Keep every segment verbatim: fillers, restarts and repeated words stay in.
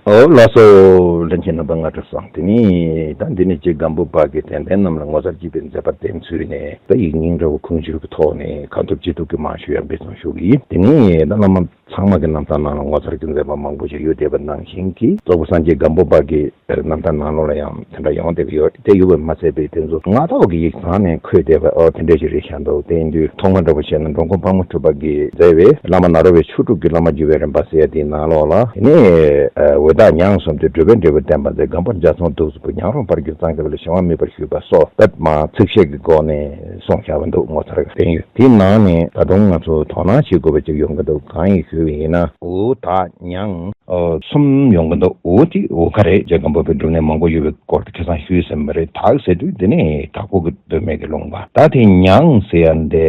ཨོ་ལགས་སོ། ལྷན་རྒྱས་རྣམ་པ་སྔ་དྲོ་བཟང་། དེ་ནི་ད་འདི་ནི་རྗེ་སྒམ་པོ་པ་གིས་དད་ལྡན་རྣམས་ལ་ངོ་མཚར་སྐྱེད་པའི་མཛད་པ་བསྟན་ཚུལ་ནས། ད་ཡིག་རྙིང་འདྲ་བོ་ཁུངས་བཅོལ་གྱི་ཐོག་ནས་གང་ཐུབ་ཅི་ཐུབ་ཀྱིས་མང་ཤོས་ཡར་འབད་བརྩོན་ཞུ་གི་ཡིན། དེ་ནི་ད་བླ་མ་ཚང་མ་གི་རྣམ་ཐར་ནང་ལ་ངོ་མཚར་གྱི་མཛད་པ་མང་པོ་ཞིག་ཡོད་བསྡད་པ་ནང་བཞིན་གྱི། རྫོགས་པ་སངས་རྒྱས་སྒམ་པོ་པ་གི་རྣམ་ཐར་ནང་ལོགས་ལ་ཡང་དེ་འདྲ་ཡོང་བསྡད་ཀྱི་ཡོད། དེ་ཡོད་པར་མ་ཟད་པའི་དེ་ཚོ་སྔ་ཐོག་གི་ཡིག་ཚང་ནས་འཁོད་བསྡད་པ། ཨོ་དེ་འདྲ་ཞིག་རེད་ཤག་འདུག། དེ་ཡིན་དུས་ཐོག་མ་འདྲ་བོ་བཤད་ན་འགྲོ་མགོན་ཕག་མོ་གྲུ་པ་གིས་མཛད་པའི་བླ་མ་ནཱ་རོ་པའི་ཆོས་དྲུག་གི་བླ་མ་བརྒྱུད་པའི་རིམ་པ་ཟེར་ཡ་དེའི་ནང་ལོགས་ལ། དེ་ནས་ཨ་འོད་བདག་ཉང་གསུམ་དུ་སྒྲུབ་པའི་འབྲས་བུ་བསྟན་པ་མཛད། སྒམ་པོར་འཇའ་ཚོན་དུག་གསུམ་པོ། ཉང་རོང་བར་གྱུར་གཙང་ཁྱབ་ལ། གཞན་དབང་མེད་པར་ཞུས་པ་སོགས། ད་མ་ཚིག་བཤད་ཀྱི་སྒོ་ནས་གསུངས་བཞག་པ་འདུག། ངོ་མཚར་བསྟན་ཡོད། དེའི་ནང་ནས་ད་དུང་ང་ཚོ་དོ་སྣང་བྱེད་དགོས་པ་ཅིག་ཡོང་གི་འདུག། གང་ཡིན་ཞུས་པ་ཡིན་ན། འོ་ད་ཉང་ཨོ་གསུམ་ཡོང་གི་འདུག། འོ་དེ་འོ་ག་རེད། རྗེ་སྒམ་པོ་པའི་སྒྲུབ་གནས་མང་པོ་ཡོད་པའི་སྐོར་དེ་ཁ་སང་ཞུས་ཟིན་པ་རེད། ད་ཟེར་དུས་འདི་ནི་དྭགས་པོ་གི་སྟོད་སྨད་ཀྱི་ལུང་པ། ད་དེ་ཉང་ཟེར་ཡ་འདི་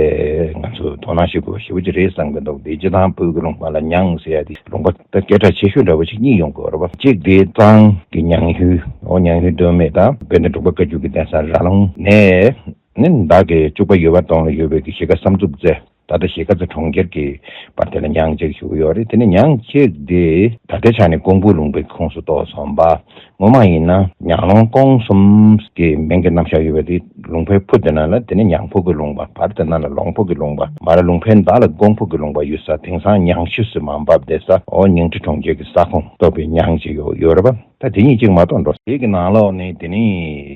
ང་ཚོ་དོ་སྣང་བྱེད་དགོས་པ་ཞེ་པོ་ཅིག་རེད་བསམ་གྱི་འདུག། དེ་སྤྱིར་བཏང་བོད་ཀྱི་ལུང་པ་ལ་ཉང་ཟེར་ཡ་དེ་ལུང་པ་ད་སྐད་གྲགས་ཆེ་ཤོས་འདྲ་བོ་ཅིག་གཉིས་ཡོང་གི་ཡོད་རེད་པ། གཅིག་དེ་གཙང་གི་ཉང་ཤུལ། འོ་ཉང་ཤུལ་སྟོད་སྨད། ད་དཔལ་ལྡན་འབྲུག་པ་བཀའ་བརྒྱུད་ཀྱི་གདན་ས་ར་ལུང་ནས་ནི་ཟླ་གི་བཅུ་པ་ཡོལ་བ་སྟོང་ལ་ཡོད་པའི་གཞིས་ཀ་བསམ་གྲུབ་རྩེ། ད་ལྟ་གཞིས་ཀ་རྩེ་གྲོང་ཁྱེར་གྱི་བར་དེ་ལ་ཉང་གཅིག་ཞུ་གི་ཡོད་རེད། དེ་ནས་ཉང་གཅིག་དེ་ད་ལྟའི་ཆ་ནས་ཀོང་པོ་ལུང་པའི་ཁོངས་སུ་གཏོགས་སོང་བ། སྔོན་མ་ཡིན་ན་ཉང་རོང་ཀོང་གསུམ་གྱི་མིང་གི་རྣམ་གཞག་ཡོད་པ་དེ། ལུང་པའི་ཕུ་དེ་ན་ལ་དེ་ནི་ཉང་ཕུ་གི་ལུང་པ། བར་དེ་ན་ལ་ལོང་ཕུ་གི་ལུང་པ། མར་ལུང་པའི་མདའ་ལ་ཀོང་ཕུ་གི་ལུང་པ་ཡོད་ས། དེང་སང་ཉང་ཤུལ་སུ་མར་འབབ་བསྡད་ས། འོ་ཉིང་ཁྲི་གྲོང་ཁྱེར་གྱི་ས་ཁོངས་གཏོགས་པའི་ཉང་ཅིག་ཡོད་ཡོད་རེད་པ། ད་དེ་གཉིས་གཅིག་མ་གཏོགས་འགྲོ། དེ་གི་ནང་ལོགས་ནས་དེ་ནི་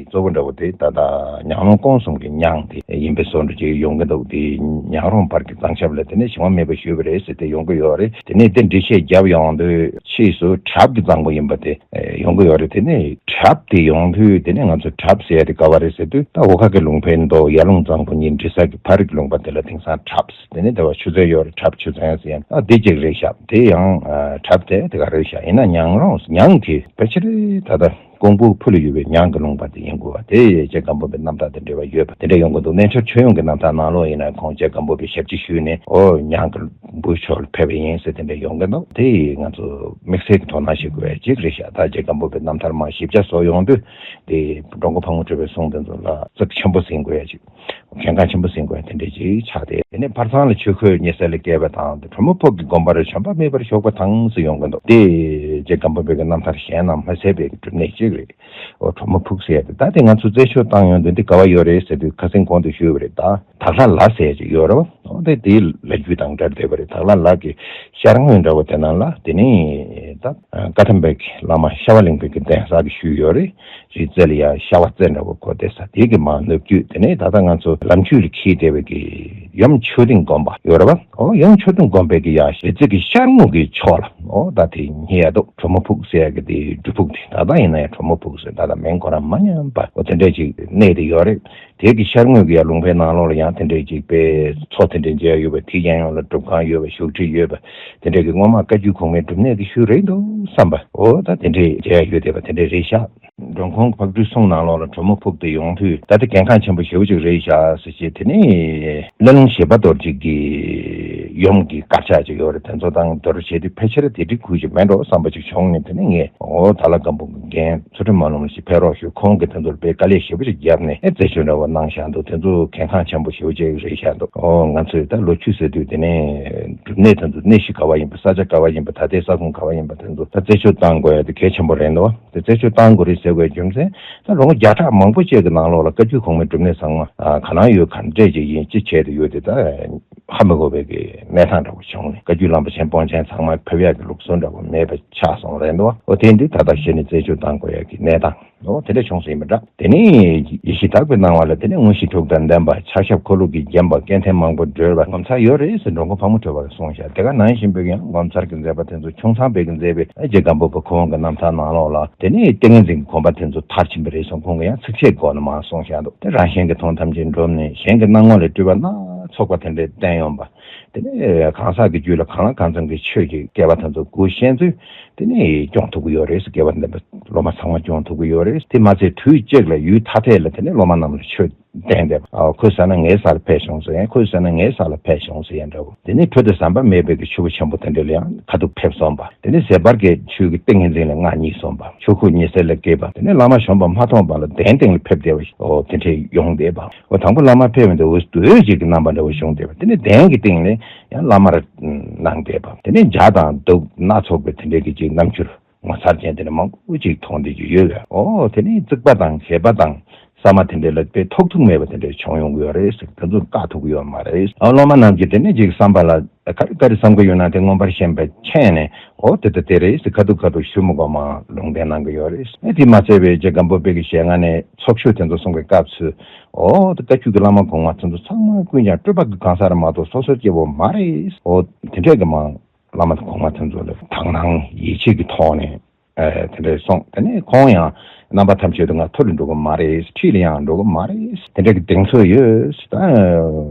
གཙོ་བོ་འདྲ་བོ་དེ་ད་ལྟ་ཉང་རོང་ཀོང་གསུམ་གྱི་ཉང་དེ་ཡིན་པའི་བཟོ་འདྲ་ཅིག་ཡོང་གི་འདུག། དེ་ཉང་རོང་བར་གྱི་གཙང་ཆབ་ལ་དེ་ནས་གཞན་དབང་མེད་པར་ཞུས་པ་རེད་ཟེར་ཏེ་ཡོང་གི་ཡོད་རེད། དེ་ནས་དེ་འགྲེལ་བཤད་བརྒྱབ་ཡོང་དུས་ཕྱིས་སུ་གྲབ་ཀྱི་གཙང་པོ་ཡིན་པ་དེ་ཡོང་གི་ཡོད་རེད། དེ་ནས་གྲབ་དེ་ཡོང་དུས་དེ་ནས་ང་ཚོ་གྲབ་ཟེར་ཡ་དེ་ག་བ་རེད་ཟེར་དུས། ད་འོ་ཁ་གི་ལུང་པའི་མདོ་ཡར་ལུང་གཙང་པོ་གཉིས་འདྲེས་ས་གི་བར་གྱི་ལུང་པ་དེ་ལ་དེང་སང་གྲབ། དེ་ནས་དེ་བ་ཆུ་ཚན་ཡོད་རེད། གྲབ་ཆུ་ཚན་ཟེར་ཡ་ཨ་དེ་གཅིག་རེད་ཤག། དེ་ཡང་ཨ་གྲབ་དེ་དེ་ག་རེད་ཤག། ཡིན་ན་ཉང་རོང་ཉང་དེ་ཕལ་ཆེར་ད་ལྟ་ཀོང་པོ་ཕུ་ལ་ཡོད་པའི་ཉང་གི་ལུང་པ་དེ་ཡིན་དགོས་པ། དེ་རྗེ་སྒམ་པོ་པའི་རྣམ་ཐར་དང་འབྲེལ་བ་ཡོད་པ་དེ་འདྲ་ཡོང་གི་འདུག། རྣལ་འབྱོར་ཆོས་དབྱིངས་ཀྱི་རྣམ་ཐར་ནང་ལོགས་ཡིན་ན་ཁོང་རྗེ་སྒམ་པོ་པའི་ཞབས་ཕྱི་ཞུས་ནས་འོ་ཉང་གི་འབུ་ཕྱོགས་ལ་ཕེབས་པ་ཡིན་ཟེར་དེ་འདྲ་ཡོང་གི་འདུག། དེ་ང་ཚོ་དམིགས་བསལ་གྱི་དོ་སྣང་བྱེད་དགོས་པ་ཅིག་རེད་ཤག། ད་རྗེ་སྒམ་པོ་པའི་རྣམ་ཐར་མར་ཞིབ་ཆ་བཟོ་ཡོང་དུས་དེ་འགྲོ་མགོན་ཕག་མོ་གྲུ་པའི་གསུང་དེ་ཚོ་ལ་ཚིག་ཆེན་པོ་ཟིན་དགོས་ཡ་ཅིག། གལ་འགངས་ཆེན་པོ་ཟིན་དགོས་དེ་འདྲ་ཅིག་ཆགས་ཏེ། དེ་ནས་ཕར་ཚང་ལ་ཆོས་འཁོར་ཉེ་སྲས་ལ་སྐྱེས་པ་དང་། དེ་གྲོ་མོ་ཕུག་གི་དགོན་པར་བྱོན་པ་མེད་པར་བཞུགས་པ་དང་ཟེར་ཡོང་གི་འདུག། དེ་རྗེ་སྒམ་པོ་པའི་གི་རྣམ་ཐར་གཞན་ནང་མ་གསལ་བའི་གི་སྒྲུབ་གནས་ཅིག་རེད། འོ་གྲོ་མོ་ཕུག་ཟེར་ཡ་དེ་ད་དེ་ང་ཚོ་རྩད་གཅོད་བཏང་ཡོང་དུས་འདི་ག་བ་ཡོད་རེད་ཟེར་དུས་ཁ་སང་གོང་དུ་ཞུས་པ་རེད། ད་དྭགས་ལྷ་ལ་ཟེར་ཅིག་ཡོད་རེད་བ། འོ་དེ་དེའི་ལ་རྒྱུད་དང་འབྲེལ་བསྡད་པ་རེད། དྭགས་ལྷ་ལ་གི་ཤར་ངོས་འདྲ་བོ་དེ་ནང་ལ་དེ་ནི་ད་བཀའ་ཐམ་པའི་གི་བླ་མ་ཤ་བ་གླིང་པའི་གི་གདན་ས་གི་ཤུལ་ཡོད་རེད། རི་རྩེ་ལ་ཡ་ཤ་བ་རྩེ་འདྲ་བོ་གོ་དེ་ས་དེ་གི་མར་ནུབ་རྒྱུད། དེ་ནས་ད་ལྟ་ང་ཚོ་ལམ་རྒྱུད་ལ་འཁེལ་བསྡད་པའི་གི་ཡུམ་ཆོས་སྡིངས་དགོན་པ་ཡོད་རེད་བ། ཨོ་ཡུམ་ཆོས་སྡིངས་དགོན་པའི་གི་ཡ་རི་རྩེ་གི་ཤར་ངོས་གི་ཕྱོགས་ལ་ཨོ་ད་དེ་རྙེད་ཡ་འདུག། གྲོ་མོ་ཕུག་ཟེར་ཡ་གི་དེ་སྒྲུབ་ཕུག་དེ་ད་ལྟ་ཡིན་ན་ཡང་གྲོ་མོ་ཕུག་ཟེར་ད་ལྟ་མིང་ཁོ་རང་མ་ཉམས་པ་ཨོ་དེ་འདྲས་ཅིག་གནས་དེ་ཡོད་རེད། དེ་གི་ཤར་ངོས་གི་ཡ་ལུང་པའི་ནང་ལོགས་ལ་ཡང་དེ་འདྲས་ཅིག་དཔེ་མཚོ་དེ་འདྲས་མཇལ་ཡ་ཡོད་པ། དེ་གཡས་གཡོན་ལ་སྒྲུབ་ཁང་ཡོད་པ། བཞུགས་ཁྲི་ཡོད་པ། དེ་འདྲས་གི་སྔོན་མ་བཀའ་བརྒྱུད་གོང་མའི་སྒྲུབ་གནས་ཀྱི་ཤུལ་རེད་འདུག་བསམ་པ་ཨོ་ད་དེ་འདྲས་མཇལ་ཡ་ཡོད་བསྡད་པ་དེ་འདྲས་རེད་ཤག། འགྲོ་མགོན་ཕག་གྲུའི་གསུང་ནང་ལོགས་ལ་གྲོ་མོ་ཕུག་དེ་ཡོང་དུས་ད་ལྟ་གལ་འགངས་ཆེན་པོ་ཞེ་པོ་ཅིག་རེད་ཤག་ཟེར་བྱས། དེ་ནས་སླེ་ལུང་བཞི་པ་རྡོ་རྗེ་གི་ཡུམ་གྱི་དཀར་ཆག་ཅིག་ཡོད་རེད། དེ་ཚོ་དང་བསྡུར་བྱས་དུས་ཕལ་ཆེར་དེ་འགྲིག་ཁུལ་ཅིག་མེད་འགྲོ་བསམ་པ་ཅིག་བྱུང་ནས། དེ་ནས་ངས་ཨོ་དྭགས་ལྷ་སྒམ་པོ་གི་རྒན་ཚུལ་ཁྲིམས་སྨོན་ལམ་ལགས་ཞིག་ཕེབས་རོགས་ཞུ། ཁོང་གིས་དེ་ཚོར་དཔེ་དཀའ་ལས་ཞེ་པོ་ཅིག་བརྒྱབ་ནས་ཨེ་རྩད་གཅོད་འདྲ་བོ་གནང་བཞག་འདུག། དེ་ཚོ་གལ་འགངས་ཆེན་པོ་ཞེ་པོ་ཅིག་རེད་བཞག་འདུག། ཨོ་ང་ཚོས་ད་ལོ་རྒྱུས་ཟེར་དུས་དེ་ནས་སྒྲུབ་གནས་དེ་ཚོ་གནས་གཞི་ག་བ་ཡིན་པ། ས་ཆ་ག་བ་ཡིན་པ། ད་ལྟའི་ས་ཁོངས་ག་བ་ཡིན་པ། དེ་ཚོ་ད་རྩད་གཅོད་གཏང་དགོས་ཡ་དེ་གལ་ཆེན་པོ་རེད་འདུག། དེ་རྩད་གཅོད་གཏང་དགོས་རེད་ཟེར་བའི་རྒྱུ་མཚན་ད་ལོ་ངོ་བརྒྱ་ཕྲག་མང་པོ་ཅིག་གི་ནང་ལོགས་ལ་བཀའ་བརྒྱུད་གོང་མའི་སྒྲུབ་གནས་ཚང་མ་ཨ་ག་ན་ཡོད་ག་འདྲས་ཅིག་ཡིན་ཅི་བྱས་ཏེ་ཡོད་དེ་ད་ཧ་མི་གོ་བའི་གི་གནས་སྟངས་འདྲ་བོ་བྱུང་ནས། བཀའ་བརྒྱུད་བླ་མ་ཆེན་སྤོན་ཆེན་ཚང་མ་ཕེབས་ཡག་གི་ལུགས་སྲོལ་འདྲ་བོ་མེད་པ་ཆགས་སོང་རེད་འདུག། འོ་དེ་འདི་ད་ལྟ་གཞི་ནས་རྩད་གཅོད་གཏང་དགོས་ཡག་གི་གནས་སྟངས་འོ་དེ་འདྲ་བྱུང་སོང་ཡིན་པ་འདྲ། དེ་ནས་ཡེ་ཤེས་དག་པའི་སྣང་བ་ལ་དེ་ནས་དངོས་གཞི་དྲུག་དང་ལྡན་པ། ཕྱག་ཞབས་འཁོར་ལོ་གིས་བརྒྱན་པ། སྐལ་ལྡན་མང་པོ་བགྲོད་པ། ངོ་མཚར་ཡོད་རེད་ཟེར་འགྲོ་མགོན་ཕག་མོ་གྲུ་པ་ལ་གསུངས་བཞག། དེ་ག་ནང་བཞིན་པའི་ཡང་ངོ་མཚར་གྱི་མཛད་པ་དེ་ཚོ་ཁྱུང་ཚང་པའི་གི་མཛད་པའི་རྗེ་སྒམ་པོ་པ་ཁོང་གི་རྣམ་ཐར་ནང་ལོགས་ལ་དེ་ནས་ཏིང་ངེ་འཛིན་གྱི་དགོངས་པ་དེ་ཚོ་མཐར་ཕྱིན་པ་རེད་གསུངས། ཁོང་གིས་ཡང་ཚིགས་བཅད་སྒོ་ནས་མར་གསུངས་བཞག་འདུག། དེ་རང་གཞན་གྱི་མཐོང་ཐམས་ཅད་འགྲུབ་ནས། གཞན་གྱི་སྣང་ངོ་ལས་སྤྲུལ་པ་སྣ་ཚོགས་པ་དེ་འདྲས་བསྟན་ཡོང་པ། དེ་ནས་གང་ཟག་གི་རྒྱུད་ལ་གང་ལ་གང་འཚམ་གྱི་ཆོས་ཀྱི་སྐལ་བ་དེ་ཚོ་དགུ་ཤེས་ཚུལ་དེ་ནས་སྐྱོང་ཐུབ་ཀྱི་ཡོད་རེད། སྐལ་བ་ལྡན་པའི་སློབ་མ་ཚང་མ་སྐྱོང་ཐུབ་ཀྱི་ཡོད་རེད། དེ་མ་ཚད་དུས་གཅིག་ལ་ཡུལ་ཐ་དད་ལ་དེ་ནས་སློབ་མ་རྣམས་ལ་ཆོས་བསྟན་བསྡད་པ། ཨ་ཁོའི་ས་ན་ངའི་ས་ལ་ཕེབས་བྱུང་ཟེར་ཡང་ཁོའི་ས་ན་ངའི་ས་ལ་ཕེབས་བྱུང་ཟེར་ཡང་འདྲ་བོ། དེ་ནས་གྲོལ་སྡེ་ཟམ་པ་མེད་པའི་གི་ཆུ་བོ་ཆེན་པོ་དེ་འདྲ་ལ་ཡང་ཁ་ཐུག་ཕེབས་སོང་པ། དེ་ནས་ཟད་པར་གྱི་ཆོས་ཀྱི་ཏིང་ངེ་འཛིན་ལ་མངའ་བརྙེས་སོང་པ། ཆོས་སྐུ་ཉི་ཟེར་ལ་སྐྱེས་པ། དེ་ནས་བླ་མ་གཞོན་པ་མ་མཐོང་བ་ལ་གདན་སྟེང་ལ་ཕེབས་བསྡད་པ་ཞིག་ཨོ་དེ་འདྲས་ཡོང་བསྡད་པ། ཨོ་དང་པོ་བླ་མ་ཕེབས་པ་འདི་འོད་འོད་ཅིག་གི་རྣམ་པ་འདྲ་བོ་བྱུང་བསྡད་པ། དེ་ནས་གདན་གྱི་སྟེང་ལ་ཡང་བླ་མར་སྣང་བསྡད་པ། དེ་ནས་འཇའ་དང་གདུགས་སྣ་ཚོགས་པའི་དེ་འདྲས་ཀྱི་ཅིག་རྣམ་འགྱུར། ངོ་མཚར་ཅན་དེ་འདྲ་མང་པོ་ཅིག་མཐོང་བསྡད་ཀྱི་ཡོད་པས། ཨོ་དེ་ནི་རྩིག་པ་དང་གད་པ་དང་ཟ་མ་དེ་འདྲའི་ལ་དཔེ་ཐོགས་ཐུག་མེད་པ་དེ་འདྲ་བྱུང་ཡོང་གི་ཡོད་རེད་ཟེར། དེ་ཚོ་བཀག་ཐུབ་ཀྱི་ཡོད་མ་རེད། ཨོ་སློབ་མ་རྣམས་ཀྱིས་དེ་ནི་ཅིག་བསམ་པ་ལ་ག་རེ་ག་རེ་བསམ་གྱི་ཡོད་ན་དེ་མངོན་པར་ཞེན་པ་མཁྱེན་ནས། ཨོ་དེ་ལྟ་དེ་རེད་ཟེར་ཁ་ཐུག་ཁ་ཐུག་ཞུ་མི་དགོས་མ་ལུང་བསྟན་གནང་གི་ཡོད་རེད། ཨེ་དེ་མ་ཚད་པའི་རྗེ་སྒམ་པོ་པའི་གི་ཞལ་སྔ་ནས་ཚོགས་ཞུགས་དེ་ཚོ་གསུང་གི་སྐབས་སུ། ཨོ་དེ་བཀའ་བརྒྱུད་ཀྱི་བླ་མ་གོང་མ་དེ་ཚོ་ཚང་མ་ཀུན་ཀྱང་སྤྲུལ་པ་གི་གང་ཟག་རེད་མ་གཏོགས་སོ་སོའི་སྐྱེ་བོ་མ་རེད། ཨོ་དེ་འདྲས་ཀྱི་མ་བླ་མ་གོང་མ་དེ་ཚོ་ལ་དག་སྣང་ཡིད་ཆེས་ཀྱི་ཐོག་ནས། ཨ་དེ་འདྲས་གསུངས། དེ་ནས་ཁོང་ཡང་རྣམ་པ་ཐམས་ཅད་དུ་ང་མཐོ་རུ་འགྲོ་གི་མ་རེད། འཁྲིས་ལ་ཡང་འགྲོ་གི་མ་རེད། དེ་འདྲས་ཀྱི་གདེང་ཚོད་ཡོད། ད་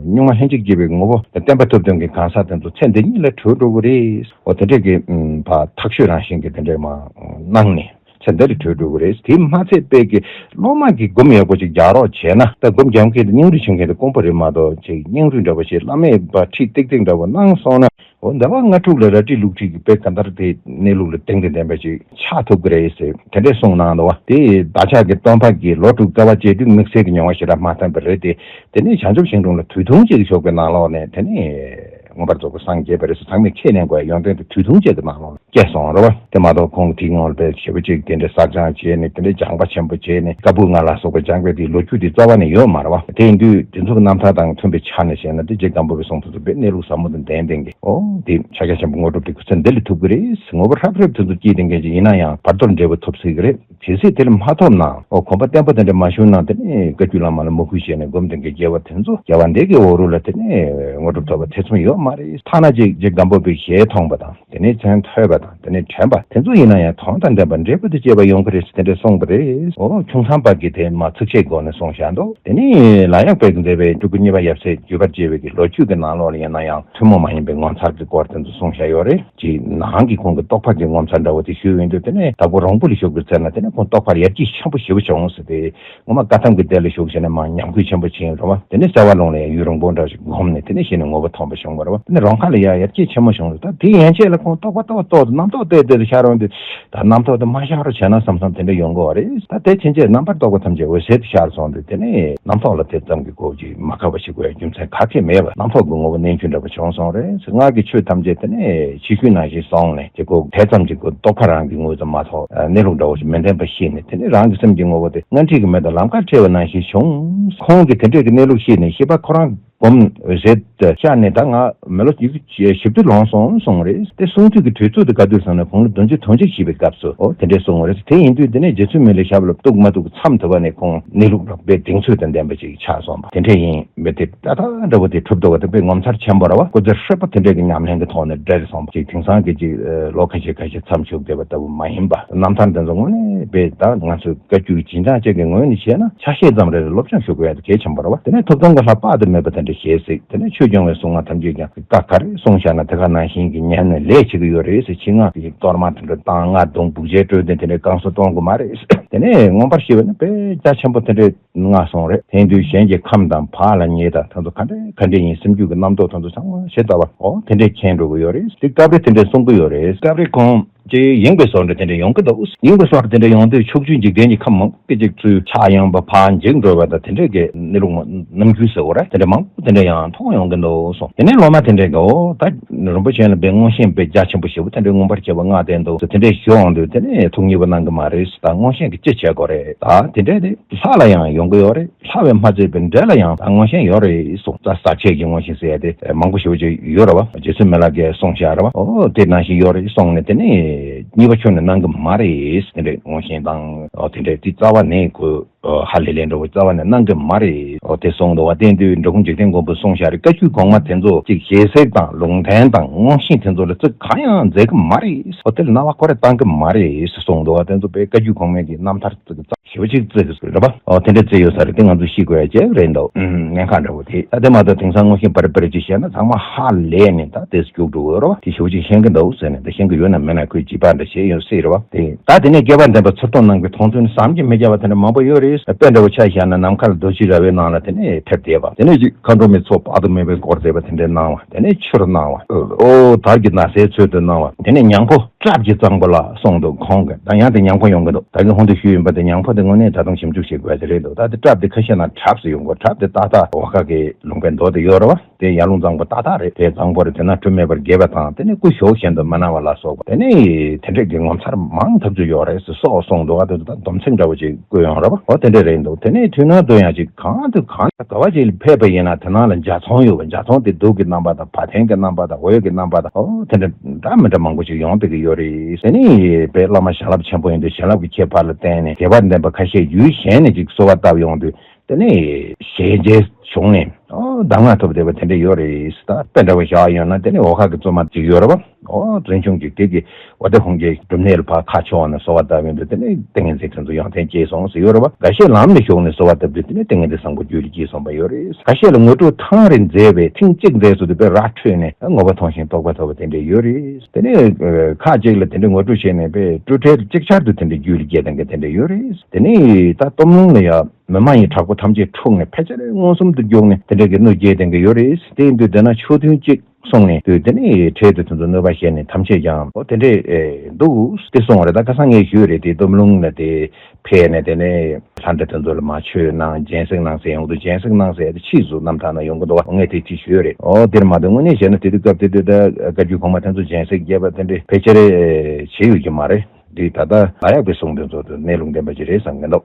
གཉུག་མ་ལྷན་ཅིག་སྐྱེས་པའི་ངོ་བོ་དང་བསྟན་པ་ཐོབ་དོན་གྱི་གང་ཟག་དེ་ཚོ་ཚེ་འདི་ཉིད་ལ་གྲོལ་འགྲོ་གི་རེད། འོ་དེ་འདྲས་ཀྱི་ཨམ་ཕ་ཐག་ཆོད་རང་བཞིན་གྱི་དེ་འདྲས་མ་གནང་ནས། ཚེ་འདི་ལ་གྲོལ་འགྲོ་གི་རེད། དེ་མ་ཚད་པའི་གི་སློབ་མ་གི་སྒོམ་ཡག་པོ་ཅིག་རྒྱག་རོགས་བྱས་ན། ད་སྒོམ་རྒྱག་མཁན་དེ་སྙིང་རུས་བྱེད་མཁན་དེ་དཀོན་པོ་རེད་མ་གཏོགས་ཅིག་སྙིང་རུས་འདྲ་པོ་ཞིག་བླ་མས་པ་ཁྲིད་ཏིག་ཏིག་འདྲ་པོ་གནང་སོང་ན། འོ་ཟླ་བ་ལྔ་དྲུག་ལ་རལ་གྲི་བླུགས་ཁྲིད་ཀྱི་དཔེ་ག་འདར་དེ་གནས་ལུགས་ལ་གདེང་དེ་ལྡན་པ་ཅིག་ཆགས་ཐུབ་ཀྱི་རེད་ཟེར་དེ་འདྲས་གསུངས་གནང་འདུག་བ། དེ་བདག་ཅག་གི་སྟོན་པ་གིས་ལོ་དྲུག་དཀའ་བ་སྤྱད་དུས་དམིགས་བསལ་གྱི་མྱོང་བ་ཞེ་དྲག་མ་བཏང་པ་རེད་དེ། དེ་ནས་བྱང་ཆུབ་ཤིང་དྲུང་ལ་དུས་ཐུང་ཅིག་ཞོགས་པའི་ནང་ལོགས་ནས་དེ་ནས་མངོན་པར་རྫོགས་པའི་སངས་རྒྱས་པ་རེད་ཟེར། ཚང་མས་ཁས་ལེན་དགོས་ཡ་ཡོན་ཏན་དེ་དུས་ཐུང་ཅིག་གི་ནང་ལོགས་ལ་སྐྱེས་སོང་རེད་བ། དེ་མ་གཏོགས་ཁོང་གི་དེའི་སྔོན་ལ་དཔེ་ཞེ་པོ་ཅིག་དེ་འདྲའི་བསགས་སྦྱང་བྱས་ནས་དེ་འདྲའི་སྦྱངས་པ་ཆེན་པོ་བྱས་ནས་བཀའ་པོད་ལྔ་ལ་སོགས་པ་སྦྱངས་པའི་དེའི་ལོ་རྒྱུས་དེ་རྩ་བ་ནས་ཡོད་མ་རེད་བ། དེ་ཡིན་དུས་དེ་ཚོ་གི་རྣམ་ཐར་དང་མཐུན་པའི་ཆ་ནས་བཤད་ན་དེ་རྗེ་སྒམ་པོ་པའི་གསུང་དེ་ཚོ་དཔེ་གནས་ལུགས་ཟབ་མོ་དང་ལྡན་ལྡན་གྱི། ཨོ་དེ་ཕྱག་རྒྱ་ཆེན་པོ་དངོས་གྲུབ་དེ་ཁུ་ཚུར་འདི་ལ་ཐུག་གི་རེད། ངོ་བོ་ཧྲབ་ཧྲབ་དེ་ཚོ་སྐྱེས་ལྡན་མཁན་ཅིག་ཡིན་ན་ཡང་བར་དོར་འབྲས་བུ་ཐོབ་སྲིད་ཀྱི་རེད། གལ་སྲིད་དེ་ལ་མ་ཐོབ་ན། ཨོ་གོམ་པ་བརྟན་པོ་དེ་འདྲ་མ་ཞུགས་ན་དེ་ནས་བཀའ་བརྒྱུད་བླ་མ་ལ་མོས་གུས་བྱས་ནས་སྒོམ་དེ་འགའི་དགེ་བ་དེ་ཚོ་རྒྱལ་བ་འདི་གི་འོག་རུ་ལ་དེ་ནས་དངོས་གྲུབ་ཐོབ་པ་ཐེ་ཚོམ་ཡོད་མ་རེད། ཐ་ན་ཅིག་རྗེ་སྒམ་པོ་པའི་ཞལ་མཐོང་པ་དང་དེ་ནས་མཚན་ཐོས་པ་དང་དེ་ནས་དྲན་པ་དེ་ཚོ་ཡིན་ན་ཡང་དོན་དང་ལྡན་པ་འབྲས་བུ་དེ་སྐྱེ་བ་ཡོང་གི་རེད་ཟེར་དེ་འདྲ་གསུངས་པ་རེད། ཨོ་ཁྱུང་ཚང་པ་གིས་དེ་མ་ཚིགས་བཅད་སྒོ་ནས་གསུངས་བཞག་འདུག་དེ་ནས་ལ་དྭགས་པའི་མཛད་པའི་སྤྲུལ་སྐུ་གཉིས་པ་ཡབ་སྲས་བརྒྱུད་པར་བཅས་པའི་གི་ལོ་རྒྱུས་ཀྱི་ནང་ལོགས་ལ་ཡིན་ན་ཡང་ཐུན་མོང་མ་ཡིན་པའི་ངོ་མཚར་གྱི་སྐོར་དེ་ཚོ་གསུངས་བཞག་ཡོད་རེད། ཅིག་ནང་གི་ཁོང་གི་རྟོགས་པ་གི་ངོ་མཚར་འདྲ་བོ་དེ་ཞུས་ཡོང་དུས་དེ་ནས་དྭགས་པོ་རོང་པོ་ལ་བཞུགས་པའི་ཚེ་ན་དེ་ནས་ཁོང་རྟོགས་པར་ཡར་རྒྱས་ཆེན་པོ་ཞེ་པོ་བྱུང་ཟེར་ཏེ། ངོ་མ་བཀའ་ཐམ་གྱི་སྡེ་ལ་བཞུགས་བྱས་ནས་མར་ཉམས་རྒུད་ཆེན་པོ་ཕྱིན་རེད་བ། དེ་ནས་སེ་བ་ལུང་ལ་ཡང་ཡུལ་རོང་པོ་འདྲ་ཞིག་བསྒོམས་ནས་དེ་ནས་གཞི་ནས་ངོ་བོ་ཐོན་པ་བྱུང་བ་རེད་བ། དེ་ནས་རོང་ཁ་ལ་ཡང་ཡར་རྒྱས་ཆེན་པོ་བྱུང་རེད། ད་དེ་ཡན་ཆད་ལ་ཁོང་རྟོགས་པ་རྟོགས་རྟོགས་རྣམ་རྟོག་བལྟས་བལྟས་ཏེ་ཤར་འོང་དུས་ད་རྣམ་རྟོག་དེ་མ་ཤར་རོགས་བྱས་ན་བསམ་བསམ་དེ་འདྲ་ཡོང་གི་བ་རེད། ད་དེ་ཕྱིན་ཆད་རྣམ་པར་རྟོག་པ་ཐམས་ཅད་འོད་གསལ་དུ་ཤར་སོང་དུས་དེ་ནས་རྣམ་རྟོག་ལ་དེ་ཙམ་གྱི་གོ་ཅིག་མ་ཁ་བ་ཞིག་དགོས་ཡ་རྒྱུ་མཚན་ག་གེ་མེད་པ་རྣམ་རྟོག་གི་ངོ་བོ་རྣལ་འབྱོར་འདྲ་པོ་བྱུང་སོང་རེད། སྔར་གྱི་ཆོས་ཐམས་ཅད་དེ་ནས་ཕྱི་ཤུལ་ནང་བཞིན་སོང་ནས་དེ་ཁོ་དེ་ཙམ་གྱི་གོ་རྟོགས་པ་རང་གི་ངོས་སུ་མ་ཐོགས་གནས་ལུགས་འདྲ་བོ་ཞིག་མི་ལྡན་པ་ཤེས་ནས་དེ་ནས་རང་གི་སེམས་ཀྱི་ངོ་བོ་དེ་སྔར་འཁྲིད་ཀྱི་མེ་དང་ལམ་ཁར་འཕྲད་པ་ནང་བཞིན་བྱུང་། ཁོང་གིས་དེ་འདྲས་ཀྱི་གནས་ལུགས་ཤེས་ནས་ཤེས་པ་ཁོ་རང་སྒོམ་རེད་ཤར་ནས་ད་ང་མི་ལོ་བཞི་བཅུ་ལོངས་སོང་གསུངས་རེད། དེ་གསུང་དུས་ཀྱི་དུས་ཚོད་དེ་ག་དུས་སོང་ན་ཁོང་ལ་བདུན་ཅུ་དོན་གཅིག་བྱེད་པའི་སྐབས་སུ་ཨོ་དེ་འདྲས་གསུངས་རེད། དེ་ཡིན་དུས་དེ་ནས་རྗེ་བཙུན་མི་ལའི་ཞབས་ལ་གཏུག་མ་གཏུག་མཚམས་དུ་བ་ནས་ཁོང་གནས་ལུགས་རགས་པའི་གདེང་ཚོད་དང་ལྡན་པ་ཅིག་ཆགས་སོང་བ་དེ་འདྲས་ཡིན་མི་དེ་ཏག་ཏག་འདྲ་བོ་དེ་གྲུབ་འདུག་བ། དེ་དཔེ་ངོ་མཚར་ཆེན་པོ་རེད་བ། སྐུ་ཚེ་ཧྲིལ་པོ་དེ་འདྲས་ཀྱི་ཉམས་ལེན་གྱི་ཐོག་ནས་འབྲེལ་སོང་བ་ཅིག་དེང་སང་གི་ཅིག་ལོ་ཁ་ཤས་ཁ་ཤས་མཚམས་ཞུགས་བསྡད་པ་ལྟ་བུ་མ་ཡིན་པ། རྣམ་ཐར་འདི་ཚོ་དངོས་གནས་དཔེ་ད་ང་ཚོའི་བཀའ་བརྒྱུད་ཀྱི་བྱིན་ཅན་ཅིག་གི་ངོས་ནས་བཤད་ན་ཆ་ཤས་ཙམ་རེ་རེ་སློབ་སྦྱོང་ཞུ་དགོས་ཡ་དེ་གལ་ཆེན་པོ་རེད་བ། དེ་ནས་ཐུབ་བསྟན་གྱི་ལྷ་དཔག་ཏུ་མེད་པ་དེ་འདྲ་ཞལ་གཟིགས། དེ་ནས་ཆོས་སྐྱོང་བའི་གཟུངས་སྔགས་ཐམས་ཅད་ཀྱང་བཀའ་ག་རེ་གསུངས་བཞག་ན་དེ་ག་ནང་བཞིན་གྱི་ཉན་ནས་ལས་བྱེད་ཀྱི་ཡོད་རེད་ཟེར། ཆེད་མངགས་ཀྱི་གཏོར་མ་དེ་འདྲ་བཏང་སྔགས་བརྡུང་བུག་ཆའི་སྤྲོས་དེ་དེ་འདྲའི་བསྐང་གསོ་གཏོང་དགོས་མ་རེད། དེ་ནས་མངོན་པར་ཤེས་པ་ནི་དཔེ་རྒྱ་ཆེན་པོ་དེ་འདྲའི་མངའ་སོང་རེད། དེང་དུས་གཞན་གྱི་ཁམས་དང་བག་ལ་ཉལ་དང་དེ་ཚོ་ག་འདྲ་ག་འདྲ་ཡིན། སེམས་རྒྱུད་ཀྱི་རྣམ་རྟོག་དེ་ཚོ་ཚང་མ་ཞེ་ལྟ་བ་ཨོ་དེ་འདྲས་མཁྱེན་འགྲོ་གི་ཡོད་རེད། དེ་སྐབས་རེ་དེ་འདྲས་གསུང་གི་ཡོད་རེད། སྐབས་རེ་ཁོང་ཅེས་ཡེངས་པའི་བཟོ་འདྲ་དེ་འདྲས་ཡོང་གི་འདུག་ཡེངས་པའི་བཟོ་འདྲ་དེ་འདྲས་ཡོང་དུས་ཕྱོགས་བཅུའི་འཇིག་རྟེན་གྱི་ཁམས་མང་པོ་སྐད་ཅིག་ཚུར་ཆགས་ཡོང་བ་ཕར་འཇིག་འགྲོ་བ་དང་དེ་འདྲས་ཀྱི་གནས་ལུགས་རྣམ་འགྱུར་ཟེར་བ་རེད། དེ་འདྲས་མང་པོ་དེ་འདྲས་ཡང་མཐོང་ཡོང་གི་འདུག་གསུངས། དེ་ནས་སློབ་མ་དེ་འདྲས་ཀྱིས་ཨོ་ད་རིན་པོ་ཆེ་ལ་དཔེ་མངོན་ཤེས་དཔེ་རྒྱ་ཆེན་པོ་ཞེ་པོ་དེ་འདྲས་མངོན་པར་བྱས་པ་མངའ་བསྟན་འདུག་ཟེར་དེ་འདྲས་ཞུ་འོང་དུས་དེ་ནས་ཐུགས་མཉེས་པོ་གནང་གི་མ་རེད། ད་མངོན་ཤེས་ཀྱིས་ཅི་བྱེད་དགོས་རེད། ད་དེ་འདྲས་དེ་ལྷ་ལ་ཡང་ཡོང་གི་ཡོད་རེད། ལྷ་བས་མ་གཙོས་པའི་འདྲེ་ལ་ཡང་ད་མངོན་ཤེས་ཡོད་རེད་གསུངས། ད་ཟག་བཅས་ཀྱི་མངོན་ཤེས་ཟེར་ཡ་དེ་མང་པོ་ཞེ་པོ་ཅིག་ཡོད་རེད་བ། རྗེ་བཙུན་མི་ལ་གིས་གསུངས་བཞག་རེད་བ། ཨོ་དེ་ནང་བཞིན་ཡོད་རེད་གསུངས་ནས་དེ་ནས་གཉིས་པ་ཁྱོན་ནས་གནང་གི་མ་རེད། དེ་འདྲའི་མངོན་ཤེས་དང་ཨོ་དེ་འདྲའི་དེ་རྩ་བ་ནས་ཁོ་ཧ་ལས་ལས་འདྲ་བོ་རྩ་བ་ནས་གནང་གི་མ་རེད། ཨོ་དེ་གསུངས་འདུག་བ། དེ་དུས་འབྲི་གུང་འཇིག་རྟེན་མགོན་པོས་གསུངས་བཞག་རེད། བཀའ་བརྒྱུད་གོང་མ་དེ་ཚོ་ཅིག་ཞལ་གཟིགས་དང་ལུང་བསྟན་དང་མངོན་ཤེས་དེ་ཚོ་ལ་ཅིག་གང་ཡང་མཛད་གི་མ་རེད། ཨོ་དེ་ལ་རྣ་བ་ཁོ་རང་བཏང་གི་མ་རེད་གསུངས་འདུག་བ། དེ་ཚོ་དཔེ་བཀའ་བརྒྱུད་གོང་མའི་གི་རྣམ་ཐར་ཅིག་ཞེ་པོ་ཅིག་བརྩི་གི་རེད་པ། ཨོ་དེ་འདྲ་བརྩི་ཡོད་ས་རེད། དེ་ང་ཚོས་ཤེས་དགོས་ཡ་ཅིག་རེད་འདུག་ཨུམ་ཉེན་ཁ་འདྲ་བོ་དེ་ད་དེ་མ་གཏོགས་དེང་སང་མངོན་ཤེས་པར་པར་ཅིག་བཤད་ན་ཚང་མ་ཧ་ལས་ནས་ད་དེ་སྐྱུག་འགྲོ་གི་རེད་པ། དེ་ཞེ་པོ་ཅིག་ཤེས་ཀྱི་འདུག་ཟེར་ནས་ད་ཤེས་ཀྱི་ཡོད་ན་མེད་ན་ཁོས་བྱིས་པ་འདྲ་བྱས་ཡོད་སྲིད་རེད་པ། དེ་ད་དེ་ནས་སྐལ་པ་ལྡན་པ་ཚུར་མཐོང་གནང་གི་མཐོང་ཚུལ་ནི་བསམ་གྱིས་མི་ཁྱབ་པ་དེ་འདྲ་མང་པོ་ཡོད་རེད། དཔེ་འདྲ་བོ་ཆ་བཞག་ན་ནམ་མཁའ་ལ་རྡོ་རྗེ་ར་བའི་ནང་ལ་དེ་ནས་ཕེབས་བསྡད་པ། དེ་ནས་ཅིག་མཁའ་འགྲོ་མའི་ཚོགས་དཔག་ཏུ་མེད་པའི་སྐོར་མཛད་པ་དེ་འདྲའི་གནང་བ། དེ་ནས་ཆུར་གནང་བ། ཨོ་དར་གྱི་ནགས་ཚལ་ཚུལ་དུ་གནང་བ། དེ་ནས་ཉང་པོ་ ཀྲབ་ཀྱི་གཙང་པོ་ལ་སོང་འདུག་ཁོང་གི། ད་ཡང་དེ་ཉང་ཁོ་ཡོང་གི་འདུག་ད་གིན་ཧོན་དུ་ཞུས་ཡིན་པ་དེ་ཉང་ཁོ་དེ་དངོས་གནས་ད་དུང་ཞིབ་འཇུག་བྱེད་དགོས་ཡ་དེ་རེད་འདུག་ད་དེ་ཀྲབ་དེ་ཁ་ཤས་ན་ཁྲབ་སུ་ཡོང་གོ་ཀྲབ་དེ་ཏག་ཏག་འོ་ཁ་གི་ལུང་པའི་མདོ་དེ་ཡོད་རེད་བ། དེ་ཡར་ཀླུང་གཙང་པོ་ཏག་ཏག་རེད། དེ་གཙང་པོ་རེད། དེ་ན་ཁྲུམས་མེད་པར་རྒྱས་པ་དང་དེ་ནས་སྐུ་གཞོགས་གཞན་དུ་མ་སྣང་བ་ལ་སོགས་པ་དེ་ནས་དེ་འདྲས་ཀྱི་ངོ་མཚར་མང་ཐག་ཆོད་ཡོད་རེད་ཟེར་སོགས་གསུངས་འདུག་ཨ་དེ་ཚོ་ད་སྡོམ་ཚིག་འདྲ་བོ་ཅིག་བཀོད་ཡོང་རེད་བ། འོ་དེ་འདྲས་རེད་འདུག་དེ་ནས་མཐུན་སྣང་དུ་ཡང་ཅིག་གང་དུ་གང་ལ་ག་བ་ཅིག་ཕེབས་པ་ཡིན་ན་དེ་ནང་ལ་འཇའ་ཚོན་ཡོད་པ། འཇའ་ཚོན་དེ་གདུགས་ཀྱི་རྣམ་པ་དང་བ་དན་གྱི་རྣམ་པ་དང་འོད་ཀྱི་རྣམ་པ་དང་འོ་དེ་འདྲ་འདྲ་མི་འདྲ་མང་པོ་ཅིག་ཡོང་བསྡད་ཀྱི་ཡོད་རེད། དེ་ནས་དཔེ་བླ་མ་བྱིན་རླབས་ཆེན་པོ་ཡིན་དུས་བྱིན་རླབས་ཀྱི་ཁྱད་པར་ལ་བརྟེན་ནས་དད་པ་ལྡན་པ་ཁ་ཤས་ཡུལ་གཞན་ནས་ཅིག་གསོལ་བ་བཏབ་ཡོང་དུས། དེ་ནས་ཞལ་མཇལ་བྱུང་ནས་ཨོ་གདམས་ངག་ཐོབ་བསྡད་པ་དེ་འདྲ་ཡོད་རེད། ད་དཔེ་འདྲ་བ་བཞག་ཡོད་ན་དེ་ནས་འོ་ཁ་གི་བཙུན་མ་ཅིག་ཡོད་རེད་བ། ཨོ་བཙུན་ཆུང་ཅིག་དེ་གི་འོ་དེ་ཁོང་གི་སྒྲུབ་གནས་ལ་ཕར་ཁ་ཕྱོགས་ནས་གསོལ་བ་བཏབ་ཡོང་དུས་དེ་ནས་ཏིང་ངེ་འཛིན་དེ་ཚོ་ཡོན་ཏན་སྐྱེས་སོང་ཟེར་ཡོད་རེད་བ། འགའ་ཤས་ལམ་ལ་ཞུགས་ནས་གསོལ་བ་བཏབ་དུས་དེ་ནས་ཏིང་ངེ་འཛིན་བཟང་པོ་རྒྱུད་ལ་སྐྱེས་སོང་བ་ཡོད་རེད། འགའ་ཤས་ལ་ངོ་སྤྲོད་ཐེངས་རེ་མཛད་པས་ཐེངས་གཅིག་མཛད་ཚུལ་དུ་དཔེ་ར་འཕྲོད་ནས་ངོ་བོ་མཐོང་ཞིང་རྟོགས་པ་ཐོབ་པ་དེ་འདྲ་ཡོད་རེད། དེ་ནས་ཁ་ཅིག་ལ་དེ་འདྲའི་ངོ་སྤྲོད་བྱས་ནས་དཔེ་སྤྲོས་བྲལ་ཅིག་ཆར་དུ་དེ་འདྲའི་རྒྱུད་ལ་སྐྱེས་བསྡད་མཁན་དེ་འདྲ་ཡོད་རེད། དེ་ནས་ད་སྟོད་ལུང་ལ་ཡང་མི་མ་ཡིན་དྲག་པོ་ཐམས་ཅད་འཁྲུགས་ནས་ཕལ་ཆེར་མངོན་སུམ་དུ་རྒྱུགས་ནས་དེ་འདྲ་གི་གནོད་སྐྱེལ་བསྡད་མཁན་ཡོད་རེད། དེ་ཡིན་དུས་དེ་ན་ཆོས་མཐུན་གཅིག་སོང་ནས་དུས་དེ་ནས་འཕྲལ་དུ་དེ་ཚོ་གནོད་པ་བྱས་ནས་ཐམས་ཅད་ཀྱང་འོ་དེ་འདྲས་འདུག་སྟེ་སོང་བ་རེད། ད་ཁ་སང་ངས་ཞུས་རེད། དེ་སྟོད་ལུང་ལ་དེ་ཕེབས་ནས་དེ་ནས་ལྷ་འདྲེ་དེ་ཚོ་ལ་མ་ཆོས་གནང་སྦྱིན་སྲེག་གནང་ཟེར་ཡོང་དུས་སྦྱིན་སྲེག་གནང་ཟེར་དེ་ཕྱིས་སུ་རྣམ་ཐར་ན་ཡོང་གི་འདུག་བ། ངས་དེ་ཅིག་ཞུས་རེད། ཨོ་དེར་མ་གཏོགས་དངོས་གནས་བྱས་ན་དེ་དུས་སྐབས་དེ་དུས་ད་བཀའ་བརྒྱུད་གོང་མ་དེ་ཚོ་སྦྱིན་སྲེག་རྒྱས་པ་དེ་འདྲས་ཕལ་ཆེར་བྱེད་ཡོད་ཀྱི་མ་རེད། འདི་ད་ལྟ་ལ་ཡག་པའི་གསུང་དེ་ཚོ་དེ་གནས་ལུགས་ལྡན་པ་ཅིག་རེད་བསམ་གྱི་འདུག་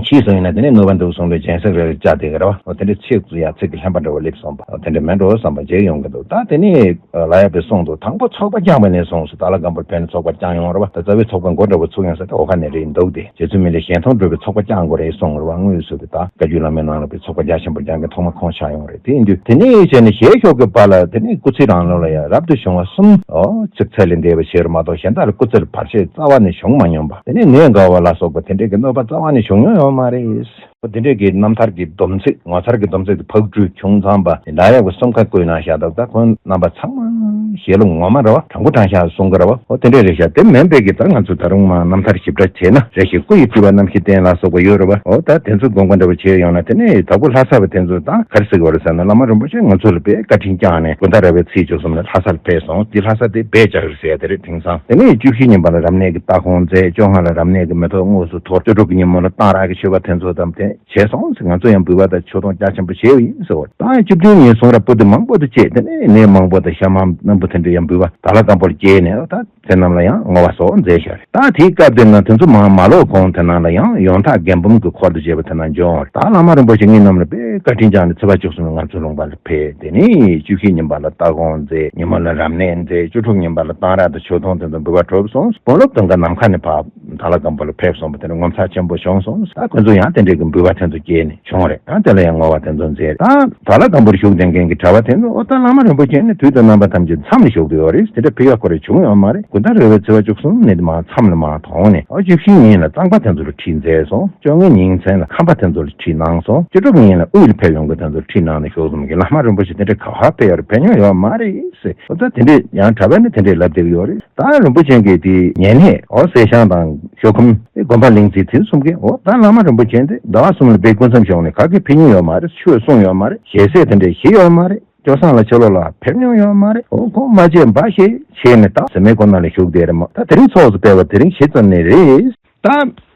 ཕྱིས་སུ་ཡིན་ན་དེ་ནས་གནོད་པ་འདུག་གསུངས་པའི་སྦྱིན་སྲེག་རེ་རེ་བཅག་བསྡད་ཀྱི་རེད་བ། འོ་དེ་འདྲ་ཚིག་ཚུ་ཡང་ཚིག་གི་ལྷན་པ་འདྲ་བོ་སླེབས་སོང་བ། འོ་དེ་འདྲ་མེད་འགྲོ་བསམ་པ་ཅིག་ཡོང་གི་འདུག་ད་དེ་ནས་ལ་ཡག་པའི་གསུང་དུ་དང་པོ་ཚོགས་པ་བསྐྱངས་པ་ནས་བཟུང་སུ་ད་ལ་སྒམ་པོར་ཕེབས་ནས་ཚོགས་པ་བསྐྱངས་ཡོང་རེད་བ། ད་རྩ་བའི་ཚོགས་པ་མགོ་འདྲ་བོ་ཚུགས་ཡོང་ས་དེ་འོ་ཁ་ནས་རེད་འདུག་དེ་རྗེ་བཙུན་མི་ལས་གཞན་མཐོང་སྒྲུབ་པའི་ཚོགས་པ་བསྐྱངས་དགོས་རེད་གསུངས་རེད་བ། དངོས་སུ་དེ་ད་བཀའ་བརྒྱུད་བླ་མའི་ནང་ལ་པའི་ཚོགས་པ་རྒྱ་ཆེན་པོ་བསྐྱངས་མཁན་ཐོག་མ་ཁོང་ཆགས་ཡོང་རེད། དེ་ཡིན་དུས་དེ་ནས་བྱས་ནས་ཞལ་ཤོག་གི་བར་ལ་དེ་ནས་སྐུ་ཚེ་རིང་ལོ་ལ་ཡང་རབ་ཏུ་བྱུང་བ་གསུམ་ཨོ་ཚིག་ཚད་ལས་འདས་པ་ཞེས་མ་གཏོགས་གཞན་དག་ལ་སྐུ་ཚེར་བར་ཆད་རྩ་བ་ནས་བྱུང་མ་མྱོང་བ། དེ་ནས་ནད་འགག་པ་ལ་སོགས་པ་དེ་འདྲས་ཀྱི་གནོད་པ་རྩ་བ་ནས་བྱུང་མྱོང་ཡོད་མ་རེད། དེ་འདྲས་ཀྱི་རྣམ་ཐར་གྱི་སྡོམ་ཚིག་ངོ་མཚར་གྱི་སྡོམ་ཚིག་དེ་ཕག་གྲུས་བྱུང་ཚང་པ་ལ་ཡག་པའི་གསུང་ཁ་བཀོད་གནང་བཞག་འདུག་ད་ཁོང་རྣམ་པ་ཚང་མ་ཞལ་ལུང་ངོ་མ་རེད་བ། དྲང་པོ་དྲང་བཞག་གསུང་གི་རེད་བ། ཨོ་དེ་འདྲས་རེད་ཤག་དེ་མིན་པའི་གི་ད་ང་ཚོ་ད་རུང་མ་རྣམ་ཐར་ཞིབ་ཕྲ་བྱས་ན་རེ་ཞིག་སྐུ་ཡི་སྤྲུལ་པ་རྣམ་བཞི་བསྟན་ལ་སོགས་པ་ཡོད་རེད་བ། ཨོ་ད་དེ་ཚོ་དགོངས་པ་འདྲ་བོ་བྱས་ཡོང་ན་དེ་ནས་དྭགས་པོ་ལྷ་ས་བ་དེ་ཚོ་ད་ག་རེ་ཟེར་གི་བ་རེད་ཟེར་ན་བླ་མ་རིན་པོ་ཆེ་ང་ཚོ་ལ་དཔེ་བཀའ་དྲིན་བསྐྱངས་ནས་དགོང་དག་ར་བའི་ཚེས་བཅུ་གསུམ་ལ་ལྷ་སར་ཕེབས་སོང་། དེ་ལྷ་ས་དེ་སྦས་བཅག་རེད་ཟེར་ཡ་དེ་རེད། དེང་སང་དེ་ནས་བཅུ་བཞི་ཉིན་པ་ལ་རབ་གནས་ཀྱི་སྟ་གོན་མཛད། བཅོ་ལྔ་ལ་རབ་གནས་ཀྱི་མེ་ཏོག་དངོས་སུ་འཐོར། བཅུ་དྲུག་གི་ཉིན་མོ་ལ་གཏང་རག་གི་མཆོད་པ་དེ་ཚོ་དང་དེ་བྱས་སོང་ཟེར། ང་ཚོ་ཡང་འབུལ་བ་དང་མཆོད་སྡོང་རྒྱ་ཆེན་པོ་བྱས་ཡོད་ཡིན་ཟེར་བ། ད་བཅུ་བདུན་ཉིན་གསུང་རབ་པོ་ཏི་མང་པོ་དུ་བཅས། དེ་ནས་ནས་མང་པོ་དང་ཤ་མང་སྣམ་བུ་དེ་འདྲ་ཡང་འབུལ་བ་དྭགས་ལྷ་སྒམ་པོར་བསྐྱལ་ནས་ད་དེ་རྣམས་ལ་ཡང་བསྔོ་བ་སོགས་མཛད་བཞག་རེད། ད་དེའི་སྐབས་དེ་ན་དེ་ཚོ་མང་མ་ལོག་གོང་དེ་ནང་ལ་ཡང་ཡོན་བདག་རྒན་འབུམ་གྱི་འཁོར་དུ་བཅས་པ་དེ་ན་འབྱོན། ད་བླ་མ་རིན་པོ་ཆེ་ངེད་རྣམས་ལ་དཔེ་བཀའ་དྲིན་བསྐྱངས་ནས་ཚེས་པ་བཅུ་གསུམ་ལ་ང་ཚོའི་ལུང་པ་ལ་ཕེབས། དེ་ནས་བཅུ་བཞི་ཉིན་པ་ལ་སྟ་གོན་མཛད། ཉི་མ་ལ་རབ་གནས་མཛད། བཅུ་དྲུག་ཉིན་པ་ལ་གཏང་རག་དང་མཆོད་སྡོང་དེ་ཚོ་འབུལ་བ་གྲུབ་སོང་། དཔོན་སློབ་དང་ག་ནམ་མཁའ་ནས་ཕར་དྭགས་ལྷ་སྒམ་པོ་ལ་ཕེབས་སོང་བ་དེ་ནི་ངོ་མཚར་ཆེན་པོ་བྱུང་སོང་། ད་ཁོ་ཚོ་ཡང་དེ་འདྲའི་གི་འབུལ་བ་དེ་ཚོ་སྐྱེལ་ནས་བྱུང་རེད། ཡང་དེ་ལ་ཡང་བསྔོ་བ་དེ་ཚོ་མཛད་རེད། ད་དྭགས་ལྷ་སྒམ་པོར་བཞུགས་བསྡད་མཁན་གྱི་གྲྭ་པ་དེ་ཚོ་ཨོ་ད་བླ་མ་རིན་པོ་ཆེ་ནི་དུས་དང་རྣམ་པ་ཐམས་ཅད་མཚམས་ལ་བཞུགས་ཀྱི་ཡོད་རེད། དེ་འདྲ་ཕེབས་ཡག་ཁོ་རེ་བྱུང་ཡོད་མ་རེད། དགོང་དག་ར་བའི་ཚེས་པ་བཅུ་གསུམ་ནས་མར་མཚམས་ལ་མར་དོང་ནས་ཨོ་བཅུ་བཞི་ཉིན་ལ་གཙང་པ་དེ་ཚོ་ལ་ཁྲིད་མཛད་སོང་། བཅོ་ལྔའི་ཉིན་མཚན་ལ་ཁམས་པ་དེ་ཚོ་ལ་ཁྲིད་གནང་སོང་། བཅུ་དྲུག་ཉིན་ལ་དབུས་ལ་ཕེབས་ཡོང་མཁན་དེ་ཚོ་ལ་ཁྲིད་གནང་ནས་བཞུགས་སོང་གི། བླ་མ་རིན་པོ་ཆེ་དེ་འདྲ་ག་པར་ཕེབས་ཡོད་རེད། ཕེབས་མྱོང་ཡོད་མ་རེད་ཟེར། ཨོ་ད་དེ་འདྲས་ཡང་གྲྭ་པ་ནི་དེ་འདྲས་ལབ་བསྡད་ཀྱི་ཡོད་རེད། ད་རིན་པོ་ཆེ་གིས་དེ་ཉེ་གནས་ཨོ་སེ་ཤང་དང་ཤོ་ཁུམ་དེ་དགོན་པ་གླིང་རྩེ་དེ་གསུམ་གྱི་ཨོ་ད་བླ་མ་རིན་པོ་ཆེ་འདི་ཟླ་བ་གསུམ་ལ་དཔེ་སྐུ་མཚམས་བཞུགས་ནས་ག་གེ་ཕེབས་མྱོང་ཡོད་མ་རེད། ཆོས་གསུངས་ཡོད་མ་རེད། ཞལ་ཟས་དེ་འདྲས་བཞེས་ཡོད་མ་རེད། སྐྱོ་བསངས་ལ་ཕྱི་ལོགས་ལ་ཕེབས་མྱོང་ཡོད་མ་རེད། ཨོ་ཁོང་མ་བྱས་འབའ་ཞེས་བྱས་ནས་ད་ཟེར་མའི་སྐོར་ནང་ལ་བཞུགས་བསྡད་རེད་མོ། ད་དེ་རིང་ཚོགས་སུ་ཕེབས་པ་དེ་རིང་ཞེ་ཙམ་ནས་རེད། ད་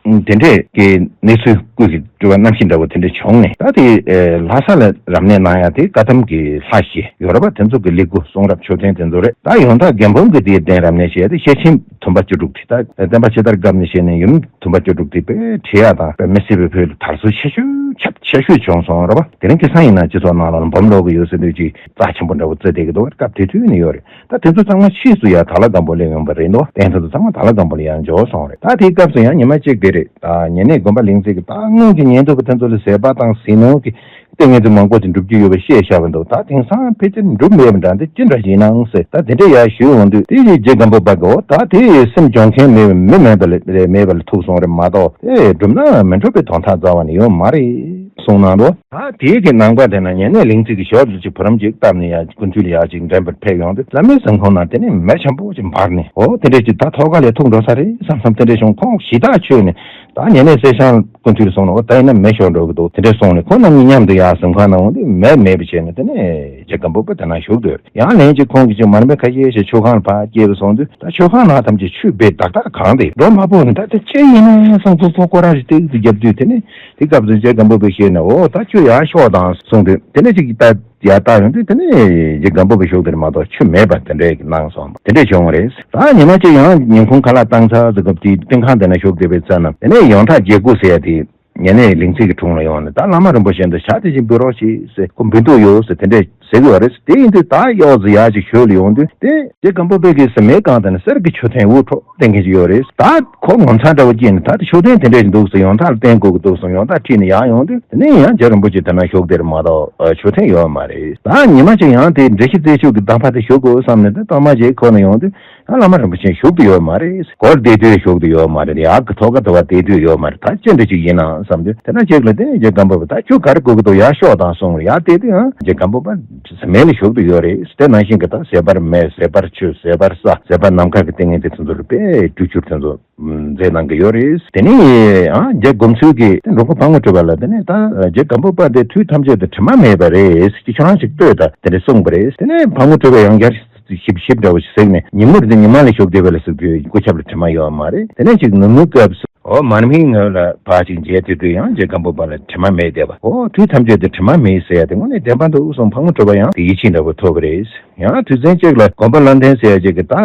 དེ་འདྲས་ཀྱི་གནས་ཚུལ་སྐུ་གི་སྤྲུལ་པ་རྣམ་བཞི་འདྲ་བོ་དེ་འདྲ་བྱུང་ནས་ད་དེ་ལྷ་ས་ལ་རབ་གནས་གནང་ཡ་དེ་བཀའ་གདམས་ཀྱི་ལྷ་ཞེས་ཡོད་རེད་པ། དེ་ཚོ་གི་ལས་འགུལ་གསུང་རབ་ཆོས་ཚན་དེ་ཚོ་རེད། ད་ཡོན་བདག་རྒན་འབུམ་གྱི་དེའི་གདན་རབ་གནས་བྱས་ཏེ་ཤེར་ཕྱིན་དུམ་པ་བཅུ་དྲུག་དེ་ད་བསྟན་པ་ཕྱི་དར་སྐབས་ནས་བྱས་ནས་ཡུམ་དུམ་པ་བཅུ་དྲུག་དེ་དཔེ་ཁྲིད་ཡ་དང་དཔེ་མི་སྲིད་པའི་ཕུལ་དར་སྲོལ་ཆེ་ཤོས་ཁྱབ་ཆེ་ཤོས་བྱུང་སོང་རེད་པ། དེ་རིང་ཁ་སང་ཡིན་ན་སྤྱི་ཚོགས་ནང་ལ་འབུམ་ལོག་གི་ཡོད་ཟེར་དུས་ཀྱི་རྩ་ཆེན་པོ་འདྲ་བོ་བརྩི་བསྡད་ཀྱི་འདུག་སྐབས་དེ་དུས་ནས་ཡོད་རེད། ད་དེ་ཚོ་ཚང་མ་ཕྱིས་སུ་ཡང་དྭགས་ལྷ་སྒམ་པོ་ལ་ཡོང་པ་རེད་འདུག་རྟེན་དེ་ཚོ་ཚང་མ་དྭགས་ལྷ་སྒམ་པོ་ལ་ཡང་འབྱོར་སོང་རེད། ད་དེའི་སྐབས་སུ་ཡང་ཉི་མ་གཅིག་དེ་རེད། ད་ཉེ་གནས་དགོན་པ་གླིང་རྩེ་གི་ད་སྔོན་གྱི་ཉན་ཐོས་པ་དེ་ཚོ་ལ་ཟས་པ་དང་ཟས་ནོར་གྱི་ཏིང་ངེ་འཛིན་མང་པོ་ཅིག་འགྲུབ་ཀྱི་ཡོད་པ་བཤད་བཞག་པ་འདུག་ད་དེང་སང་ཕལ་ཆེར་འགྲུབ་མེད་པ་འདྲ་འདི་ཅི་འདྲ་ཞིག་ཡིན་ནའང་ཟེར། ད་དེ་འདྲ་ཡང་ཞུས་འོང་དུས་དེ་ཡི་རྗེ་སྒམ་པོ་པ་གོ་ད་དེ་ཡི་སེམས་སྦྱོང་མཁན་མེད་པ་མི་མེད་པ་ལས་མེད་པ་ལ་ཐུག་སོང་རེད་མ་གཏོགས་དེ་འགྲུབ་ན་མི་འགྲུབ་པའི་དོན་དག་རྩ་བ་ནས་ཡོད་མ་རེད་གསུངས་གནང་འདུག་ད་དེའི་གི་ནང་པ་དེ་ན་ཉེ་གནས་གླིང་རྩེ་གི་ཞོར་དུ་ཅིག་བུ་རམ་ཅིག་བཏབ་ནས་ཡ་སྐུ་མདུན་ལ་ཡ་ཅིག་འདྲེན་པར་ཕེབས་ཡོང་དུས་བླ་མའི་གཟིམ་ཁང་ནང་དེ་ནས་མེ་ཆེན་པོ་ཅིག་འབར་ནས་ཨོ་དེ་འདྲས་ཅིག་ད་ཐོག་ཁ་ལས་ཐུག་འགྲོ་ས་རེད་བསམ་བསམ་དེ་འདྲས་བྱུང་། ཁོང་ཞི་དྲག་ཆོས་ནས་ ད་ཉེ་གནས་སེ་ཤང་སྐུ་མཐུད་སོང་ནས། འོ་ད་ཡིན་ན་མེ་ཤོར་འགྲོ་གི་འདུག། དེ་འདྲས་སོང་ནས་ཁོང་རྣམ་གཉིས་མཉམ་དུ་ཡར་གཟིམ་ཁང་ནང་འོང་དུས་མེ་མེད་པ་བྱས་ནས། དེ་ནས་རྗེ་སྒམ་པོ་པ་དེ་ན་བཞུགས་སྡོད། ཡང་ལན་གཅིག་ཁོང་གིས་ཅིག་མར་མེ་ཁ་ཤས་ཤིག་མཆོད་ཁང་ལ་ཕར་སྐྱེལ་བ་སོང་དུས། ད་མཆོད་ཁང་ནང་ཐམས་ཅད་ཆུས་སྦས་ཏག་ཏག་གང་སྟེ་འགྲོ་མ་ཕོད་ནས། ད་དེ་ཅི་ཡིན་ནམ་བསམ་ཚུལ་ཁོ་ཁོ་རང་ཞིག་ཏིག་ཏིག་བརྒྱབ་དུས། དེ་ནས་དེ་སྐབས་སུ་རྗེ་སྒམ་པོ་པས་ཤེས་ནས། འོ་ད་ཁྱོད་ཡར་ཤོག་དང་གསུངས་དུས། དེ་ནས་ཅིག་ད་ཡར་བལྟ་ཡོང་དུས། དེ་ནས་རྗེ་སྒམ་པོ་པ་བཞུགས་དེར་མ་གཏོགས་ཆུ་མེད་པ་དེ་འདྲའི་གི་སྣང་སོང་། དེ་འདྲས་བྱུང་བ་རེད། ད་ཉི་མ་གཅིག་ཡང་ཉིན་གུང་ཁ་ལག་བཏང་ཚར་ཟེར་སྐབས་དེའི་སྟེང་ཁང་དེ་ན་བཞུགས་བསྡད་པའི་ཚེ་ན། དེ་ནས་ཡོངས་གྲགས་རྒྱལ་སྐུ་ཟེར་ཡ་དེ་ཉེ་གནས་ལིང་ཚེ་གི་དྲུང་ལ་ཡོང་ནས། ད་བླ་མ་རིན་པོ་ཆེ་འདི་ཕྱག་དེ་བཞིན་འབུལ་རོགས་བྱེད་ཟེར། ཁོ་འབུལ་འདོད་ཡོད་ཟེར། དེ་འདྲས་ཟེར་གི་ཡོད་རེད། དེ་ཡིན་དུས་ད་གཡོག་ཟེར་ཡ་ཅིག་ཞོལ་ལ་ཡོང་དུས། དེ་རྗེ་སྒམ་པོ་པའི་གི་གཟིམ་མལ་སྒང་དེ་ན་གསེར་གྱི་མཆོད་རྟེན་འུར་ཁྲོག་བསྟན་མཁན་ཅིག་ཡོད་རེད། ད་ཁོ་ངོ་མཚར་འདྲ་བོ་སྐྱེས་ནས། ད་དེ་མཆོད་རྟེན་དེ་འདྲས་ཞིག་འདུག་ཟེར། ཡོངས་གྲགས་ལ་བསྟན་དགོས་ཀྱི་འདུག་ཟེར། ཡོངས་གྲགས་ཁྲིད་ནས་ཡར་ཡོང་དུས། དེ་ནས་ཡང་རྗེ་རིན་པོ་ཆེ་དེ་ན་བཞུགས་དེར་མ་གཏོགས་མཆོད་རྟེན་ཡོད་མ་རེད། ད་ཉི་མ་གཅིག་ཡང་དེ་འགྲེལ་བཤད་རྩད་ཆོད་ཀྱི་གདམས་པ་དེ་ཞུ་དགོས་བསམ་ནས། དེ་གཏོར་མ་བྱས་ཁོ་ན་ཡོང་དུས། ཡང་བླ་མ་རིན་པོ་ཆེ་བཞུགས་ཏེ་ཡོད་མ་རེད། སྒོར་བསྡད་དུས་བཞུགས་ཏེ་ཡོད་མ་རེད། ཡར་གི་ཐོག་ཁ་དུ་བ་བསྡད་དུས་ཡོད་མ་རེད། ད་ཅི་འདྲ་ཅིག་ཡིན་ནམ་བསམ་དུས། དེ་ན་ཅིག་ལ་དེ་རྗེ་སྒམ་པོ་པ། ད་ཁྱོད་ག་རེ་དགོས་ཀྱི་འདུག། ཡར་ཤོག་དང་གསུངས་རེད། ཡར་བལྟས་དུས་ཡང་རྗེ་སྒམ་པོ་པ་གཟིམ་མལ་ལ་བཞུགས་ཏེ་ཡོད་རེད། དེ་ནང་བཞིན་གྱི་ད་ཟས་པར་མེད། ཟས་པར་ཆུ། ཟས་པར་ས། ཟས་པར་ནམ་མཁའ་གི་ཏིང་ངེ་འཛིན་དེ་ཚོ་རུ་དཔེ་སྤྲོ་ཚུལ་དེ་ཚོ་མཛད་གནང་གི་ཡོད་རེད། དེ་ནས་ཨ་རྗེ་སྒོམ་ཚུལ་གྱིས་དེ་འབྲོང་པ་ཕག་མོ་གྲུ་པ་ལ། དེ་ནས་ད་རྗེ་སྒམ་པོ་པ་དེ་དུས་ཐམས་ཅད་དུ་དྲི་མ་མེད་པ་རེད། ཅིག་ཁྱོད་རང་ཅིག་ལྟོས་དང་། དེ་འདྲ་གསུངས་པ་རེད། དེ་ནས་ཕག་མོ་གྲུ་པས་ཡང་བསྐྱར་ཞིབ་ཞིབ་འདྲ་བོ་ཞིག་གཟིགས་ནས། ཉིན་མོར་དེ་ཉི་མ་ལ་བཞུགས་བསྡད་པ་ལ་ཟེར་དུས་སྐུ་ཆབ་ལ་དྲི་མ་ཡོད་མ་རེད། དེ་ནས་ཅིག་ནུབ་མོའི་སྐབས་སུ། འོ་མར་མེའི་ངོས་ལ་ཕར་ཅིག་མཇལ་དུས་དུས་ཡང་རྗེ་སྒམ་པོ་པ་ལ་དྲི་མ་མེད་བསྡད་པ། འོ་དུས་ཐམས་ཅད་དུ་དྲི་མ་མེད་ཟེར་ཡ་དེ་དངོས་གནས་བདེན་པ་འདུག་གསུངས། ཕག་མོ་གྲུ་པ་ཡང་དེ་ཡིད་ཆེས་འདྲ་བོ་ཐོབ་པ་རེད། ཡང་དུས་ཚན་གཅིག་ལ་དགོན་པ་བློ་ལྡན་ཟེར་ཡ་ཅིག་གིས་ད་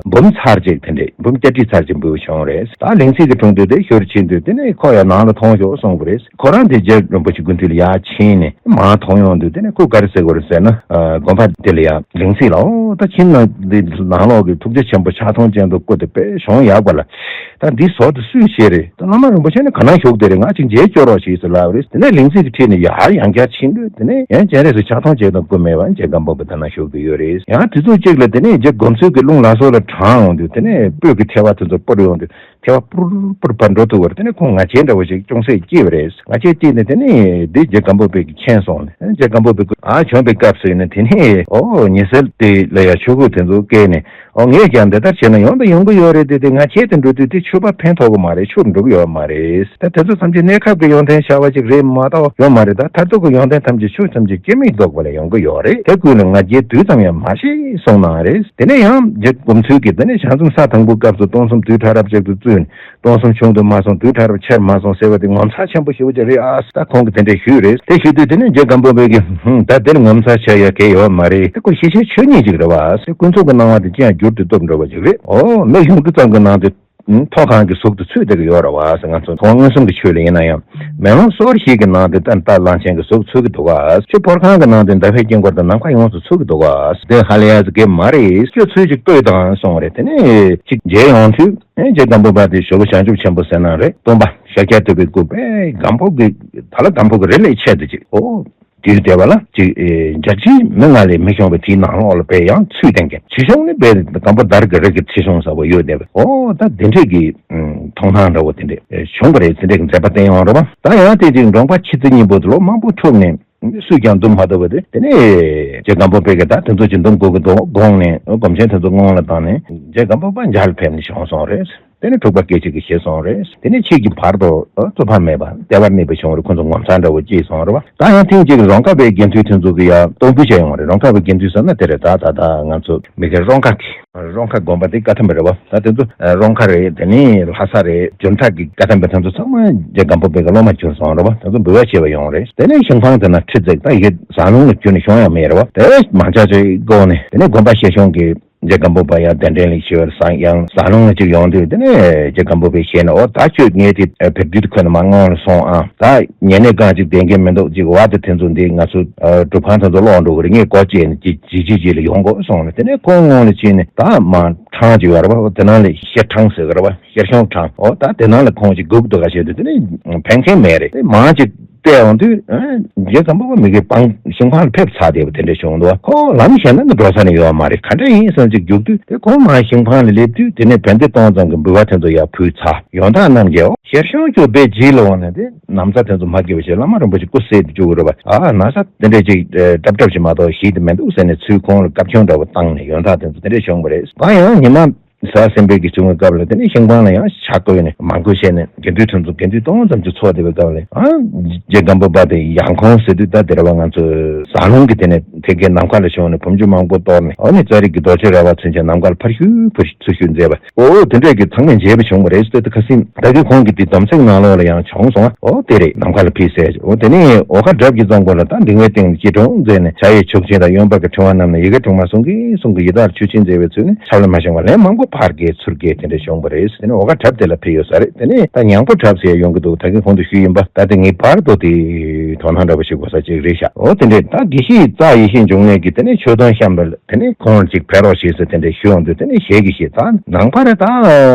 འབུམ་ཚར་གཅིག་དེ་འདྲས། འབུམ་བརྒྱད་ཁྲི་ཚར་གཅིག་འབུལ་བྱུང་རེད། ད་ལིང་ཚེ་གི་དྲུང་དུ་དེ་ཞུ་རུ་ཕྱིན་དུས། དེ་ནས་ཁོ་ཡང་ནང་ལ་ཐོངས་ཤོག་གསུངས་པ་རེད། ཁོ་རང་དེ་རྗེ་རིན་པོ་ཆེ་སྐུ་མདུན་ལ་ཡར་ཕྱིན་ནས་མར་ཐོངས་ཡོང་དུས། དེ་ནས་ཁོས་ག་རེ་ཟེར་གྱི་ཡོད་རེད་ཟེར་ན། ཨ། དགོན་པ་དེ་ལ་ཡང་ལིང་ཚེ་ལ། འོ་ད་ཁྱིམ་ནང་འདི་ནང་ལོགས་ཀྱི་ཐུགས་རྗེ་ཆེན་པོ་ཕྱག་སྟོང་ཅན་དུ་བཀུར་ཏེ་དཔེ་གཞུང་ཡག་པ་ལ། ད་འདི་བཟོ་དེ་སུས་བྱས་རེད། ད་བླ་མ་རིན་པོ་ཆེ་ནི་ག་ན་བཞུགས་བསྡད་རེད། ང་ཅིག་མཇལ་སྐྱོར་རོགས་བྱེད་ཟེར་ལབ་པ་རེད། དེ་ནས་ལིང་ཚེ་གི་ཁྲིད་ནས་ཡར་ཡང་བསྐྱར་ཕྱིན་དུས། དེ་ནས་ཡང་སྤྱན་རས་གཟིགས་ཕྱག་སྟོང་ཅན་དུ་བཀུར་མེད་པ་རྗེ་སྒམ་པོ་པ་དེ་ན་བཞུགས་བསྡད་ཡོད་རེད། ཡང་དུས་ཚོད་གཅིག་ལ་དེ་ནས་རྗེ་སྒོམ་ཚུལ་གྱི་རླུང་ལ་སོགས་ལ་དྲངས་ཡོང་དུས། དེ་ནས་སྤོས་ཀྱི་ཐལ་བ་དེ་ཚོ་སྤུར་ཡོང་དུས། ཐལ་བ་སྤུར་སྤུར་བར་འགྲོ་ཐུབ་པར། དེ་ནས་ཁོང་ང་རྒྱལ་འདྲ་བོ་ཞིག་ཅུང་ཟད་སྐྱེས་པ་རེད། ང་རྒྱལ་སྐྱེས་ནས་དེ་ནས་འདི་རྗེ་སྒམ་པོ་པས་ཀྱིས་མཁྱེན་སོང་ནས། རྗེ་སྒམ་པོ་པས་ཨ་བྱོན་པའི་སྐབས་སུ་ཡིན་ན། དེ་ནས་འོ་ཉི་ཟེར་དེ་ལ་ཡ་ཆོས་གོས་དེ་ཚོ་བཀལ་ནས། འོ་ངས་ཀྱང་འདི་ལྟར་བྱས་ན་ཡོང་དང་ཡོང་གི་ཡོད་རེད་དེ། དེ་ང་རྒྱལ་དུ་འགྲོ་དུས་དེ་ཆོས་པ་ཕན་ཐོགས་གི་མ་རེད། ཆོས་འགྲོ་གི་ཡོད་མ་རེད། ད་དེ་ཚོ་ཐམས་ཅད་གནས་སྐབས་ཀྱི་ཡོན་ཏན་བྱ་བ་ཅིག་རེད་མ་གཏོགས་ཡོད་མ་རེད། ད་མཐར་ཐུག་གི་ཡོན་ཏན་ཐམས་ཅད་ཆོས་ཐམས་ཅད་སྐྱེ་མེད་རྟོགས་པ་ལ་ཡོང་གི་ཡོད་རེད། དེ་ཀུན་ལ་ང་རྒྱལ་དུས་ཙམ་ཡང་མ་བྱེད་གསུངས་གནང་རེད། དེ་ནས་ཡང་རྗེ་སྒོམ་ཚུལ་གྱིས། དེ་ནས་ཞག་མཚམས་ས་དང་པོའི་སྐབས་སུ་སྟོང་གསུམ་དུས་ཕྲ་རབ་ཅིག་ཏུ་བཙུད་ནས། སྟོང་གསུམ་བྱུང་དུ་མ་སོང་། དུས་ཕྲ་རབ་ཆེར་མ་སོང་ཟེར་བ་དེ་ངོ་མཚར་ཆེན་པོ་ཞེ་པོ་ཅིག་རེད་ཨ། ད་ཁོང་གིས་དེ་འདྲས་ཞུས་རེད། དེ་ཞུས་དུས་དེ་ནས་རྗེ་སྒམ་པོ་པས་ཀྱིས། ཧུམ། ད་དེར་ངོ་མཚར་ཆགས་ཡ་གང་ཡོད་མ་རེད། དེ་ཁོ་ཤེས་བྱའི་ཆོས་ཉིད་ཅིག་རེད་བ། དེ་ཀུན་རྫོབ་ཀྱི་སྣང་བ་དེ་ཅི་ཡང་འགྱུར་དུ་སྟོབས་འགྲོ་བ་ཅིག་རེད། འོ་མིག་ཡོང་དུས་ཙམ་གྱི་ནང་དུ། ཨུམ། མཐོ་སྒང་གི་གཟུགས་དེ་ཚུད་བསྡད་ཀྱི་ཡོད་རེད་བ་ཟེར། ང་ཚོ་མཐོང་མངོན་སུམ་གྱི་ཆོས་ལ་ཡིན་ན་ཡང་། མེ་ལོང་སོར་བཞི་གི་ནང་དུ་ད་རྟ་གླང་ཆེན་གྱི་གཟུགས་ཚུད་ཀྱི་འདུག་ག། ཆུ་ཕོར་ཁང་གི་ནང་དུ་ཟླ་བའི་དཀྱིལ་འཁོར་དང་ནམ་མཁའ་ཡོངས་སུ་ཚུད་ཀྱི་འདུག་ག། དེ་ཧ་ལས་ཡ་ཟེར་གྱི་མ་རེད། ཁྱོད་ཚུར་ཅིག་ལྟོས་དང་གསུངས་རེད། དེ་ནས་ཅིག་མཇལ་ཡོང་དུས། ཨེ། རྗེ་སྒམ་པོ་པ་དེ་ཞོལ་པོ་བྱང་ཆུབ་ཆེན་པོ་ཟེར་ན་རེད། སྟོན་པ་ཤཱཀྱ་ཐུབ་པའི་སྐུ་དཔེ་སྒམ་པོ་གི། ད་ལ་སྒམ་པོ་གི་རི་ལས་ཆེ་དུ་ཅིག། འོ། དུས་དེ་བ་ལ་ཅིག། ཨེ། འཇའ་ཆི་མི་མངའ་ལས་མི་ཤོང་བའི་དེའི་ནང་ལོགས་ལ་དཔེ་ཡང་ཚུད་བསྡད་མཁན། ཆེ་ཆུང་ནི་དཔེ་སྒམ་པོ་དར་གྱི་རི་གི་ཆེ་ཆུང་ཟབ་པོ་ཡོད་བསྡད་པས། འོ་ད་དེ་འདྲས་ཀྱི། ཨུམ། མཐོང་སྣང་འདྲ་བོ་དེ་འདྲས། ཨེ། བྱུང་བ་རེད། དེ་འདྲས་ཀྱི་མཛད་པ་བསྟན་ཡོང་རེད་བ། ད་ཡང་དེ་ཅིག་འབྲོང་པ་ཁྱི་ཚེ་སྙིང་པོ་དེ་ལོ་མང་པོ་འཁྲུགས་ནས། སུས་ཀྱང་འདུམ་མ་ཐུབ་པ་དེ། དེ་ནས་རྗེ་སྒམ་པོ་པས་ཀྱིས་ད་དེ་ཚོ་ཅིག་འདུམ་དགོས་ཀྱི་འདུག་དགོངས་ནས། སྒོམ་ཆེན་དེ་ཚོ་སྔོན་ལ་བཏང་ནས། རྗེ་སྒམ་པོ་པ་མཇལ་ཕེབས་ནས་བྱོན་སོང་རེད། དེ་ནས་འཁྲུག་པ་སྐད་ཅིག་གིས་ཞི་སོང་རེད། དེ་ནས་ཁྱེད་ཀྱི་བར་དུ་རྩུབ་པ་མེད་པ་བདེ་བར་གནས་པ་བྱུང་རེད། ཁོ་ཚོ་ངོ་མཚར་འདྲ་བོ་སྐྱེས་སོང་རེད་བ། ད་ཡང་ཐེངས་གཅིག་རོང་ཁ་པའི་དགེ་འདུན་དེ་ཚོ་གིས་ཡང་གཏོང་ཕོད་བྱས་ཡོང་རེད། རོང་ཁ་པའི་དགེ་འདུན་ཟེར་ན་དེ་རེད། ད་ད་ད་ང་ཚོ་མི་སྒེར་རོང་ཁ་གི། རོང་ཁ་དགོན་པ་དེ་བཀའ་ཐམ་པ་རེད་བ། ད་དེ་ཚོ་རོང་ཁ་རེད། དེ་ནས་ལྷ་ས་རེད། ཇོ་མཐའ་གི་བཀའ་ཐམ་པ་དེ་ཚོ་ཚང་མ་རྗེ་སྒམ་པོ་པའི་གི་སློབ་མ་གྱུར་སོང་རེད་བ། དེ་ཚོ་འབུལ་བ་བྱེད་པ་ཡོང་རེད། དེ་ནས་ཞིང་ཁང་དེ་ན་ཁྲི་བརྩེགས། ད་ཡི་གེ་ཟབ་ལུང་ལ་གྱུར་ནས་ཤོང་ཡང་མེད་རེད་བ། དེ་མང་ཆ་ཆེ་དགོངས་ནས། དེ་ནས་དགོན་པ་ཞེ་ཆུང་གི། རྗེ་སྒམ་པོ་པ་ཡང་གདན་འདྲེན་ལ་ཞུ་བར་སང་ཡང་ཟབ་ལུང་ལ་ཅིག་ཡོང་དུས། དེ་ནས་རྗེ་སྒམ་པོ་པས་ཞལ་ནས། འོ་ད་ཁྱོད་ངས་དེ་བེར་བདུད་ཁོ་ན་མ་སྔོན་ལ་སོང་ཨ། ད་ཉེ་གནས་གང་ཅིག་བསྡད་མཁན་མི་འདུག། ཅིག་བ་དེ་དེ་ཚོ་འདི་ང་ཚོ་སྒྲུབ་ཁང་དེ་ཚོ་ལོག་འགྲོ་གི་རེད། ངས་སྒོ་བཅད་ནས་ཅིག་ཅིག་ཅིག་ཅིག་ལ་ཡོང་དགོས་གསུངས་ནས། དེ་ནས་ཁོང་སྔོན་ལ་ཕྱིན་ནས། ད་མར་ཁྲང་ཅིག་ཡོད་རེད་བ། དེ་ནང་ལ་ཤེར་ཁྲང་ཟེར་གི་རེད་བ། ཤེར་ཤོང་ཁྲང་། འོ་ད་དེ་ནང་ལ་ཁོང་ཅིག་སྒུག་འདུག་ག་བྱས་དུས། དེ་ནས་ཕན་མཁན་མེད་རེད། དེ་མར་ཅིག་བལྟས་ཡོང་དུས། ཨ། རྗེ་སྒམ་པོ་པ་མི་གི་སྤང་ཞིང་ཁང་ལ་ཕེབས་ཚར་བསྡད་པ་དེ་འདྲ་བྱུང་འདུག། ཁོ་ལམ་གཞན་ན་འགྲོ་ས་ནི་ཡོད་མ་རེད། ག་འདྲ་ཡིན་བསམ་ཅིག་རྒྱུག་དུས། དེ་ཁོང་མར་ཞིང་ཁང་ལ་སླེབས་དུས། དེ་ནས་བན་དེ་སྟོང་ཙམ་གྱི་འབུལ་བ་དེ་ཚོ་ཡར་ཕུལ་ཚར། ཡོན་བདག་རྣམས་ཀྱིས། འོ་ཤེར་ཤོང་ཁྱོད་དཔེ་བརྗིད་ལ་འོང་ནས། དེ་ན་བཟའ་དེ་ཚོ་མ་དགེ་བ་བྱས། བླ་མ་རིན་པོ་ཆེ་སྐུ་གསོལ་དུ་བཅུག་གི་རེད་བ། ཨ། ན་བཟའ་དེ་འདྲ་ཅིག་སྲབ་སྲབ་ཅིག་མ་གཏོགས་ཞིག་དེ་མི་འདུག་ཟེར་ནས། ཚུར་ཁོང་ལ་བཀའ་བཀྱོན་འདྲ་བོ་བཏང་ནས་ཡོན་བདག་དེ་ཚོ་དེ་འདྲ་བྱུང་བ་རེད། ད་ཡང་ཉི་མ། ཟ་སེམས་པའི་གི་བྱུང་བའི་སྐབས་ལ་དེ་ནས་ཤིང་སྤང་ལ་ཡང་ཇ་བསྐོལ་ནས་མར་འགོས་བྱས་ནས་དགེ་འདུན་དེ་ཚོ་དགེ་འདུན་སྟོང་ཙམ་ཅིག་ཚོགས་བསྡད་པའི་སྐབས་ལ། ཨ། རྗེ་སྒམ་པོ་པ་དེ་ཡང་ཁོང་ཟེར་དུས་ད་དེ་ར་བ་ང་ཚོ་ཟ་ལུང་གི་དེ་ནས་དེ་གའི་ནམ་མཁའ་ལ་བྱོན་ནས་བུམ་ཆུ་མང་པོ་གཏོར་ནས། ཨོ་ནི་ཙཱ་རི་གི་རྡོ་རྗེ་ར་བ་ཚུན་ཆད་ནམ་མཁའ་ལ་ཕར་བཞུད་ཕུར་ཚུར་བཞུད་མཛད་པ། ཨོ་དེ་འདྲས་ཀྱི་ཚང་མས་མཇལ་བ་བྱུང་བ་རེད་ཟེར་ཏེ། ཁ་སང་ད་གིན་ཁོང་གི་དེ་སྡོམ་ཚིག་ནང་ལོགས་ལ་ཡང་བྱུང་སོང་བ། ཨོ་དེ་རེད། ནམ་མཁའ་ལ་ཕེབས་ཟེར། ཨོ་དེ་ནས་འོ་ཁ་དྲབ་ཀྱི་རྩོམ་སྐོར་ལ་ད་གདིང་བའི་སྟེང་ལ་སྐྱིལ་ཀྲུང་མཛད་ནས། ཕྱག་གཡས་མཆོག་སྦྱིན་དང་གཡོན་པ་གི་ཕྲེང་བ་བསྣམས་ནས། ཡི་གེ་དྲུག་མ་གསུང་གིན་གསུང་གིན་ཡི་དྭགས་ལ་ཆོས་སྦྱིན་མཛད་པའི་ཚུལ་ནི་ཆབ་ལ་མ་བྱུང་བ་ལན་མང་པོ་ཕར་བརྒྱབ་ཚུར་བརྒྱབ་དེ་འདྲ་བྱུང་བ་རེད། དེ་ནས་འོ་ཁ་དྲབ་དེ་ལ་ཕེབས་ཡོད་ས་རེད། དེ་ནས་ད་ཉང་པོ་དྲབ་ཟེར་ཡ་ཡོང་གི་འདུག་ད་གིན་གོང་དུ་ཞུས་ཡིན་པ། ད་དེ་ངེས་པར་དུ་དེ་དོ་སྣང་འདྲ་པོ་ཞིག་དགོས་ས་ཅིག་རེད་ཤག་ཨོ་དེ་འདྲས་ད་དགེ་བཤེས་རྩ་ཡེ་ཤེས་འབྱུང་གནས་ཀྱིས་དེ་ནས་མཆོད་སྡོང་བཤམས་པ་ལ། དེ་ནས་ཁོང་ལ་ཅིག་ཕེབས་རོགས་བྱེད་ཟེར་དེ་འདྲས་ཞུ་ཡོང་དུས། དེ་ནས་ཞལ་གྱིས་བཞེས། ད་ནང་པ་རེད། ད་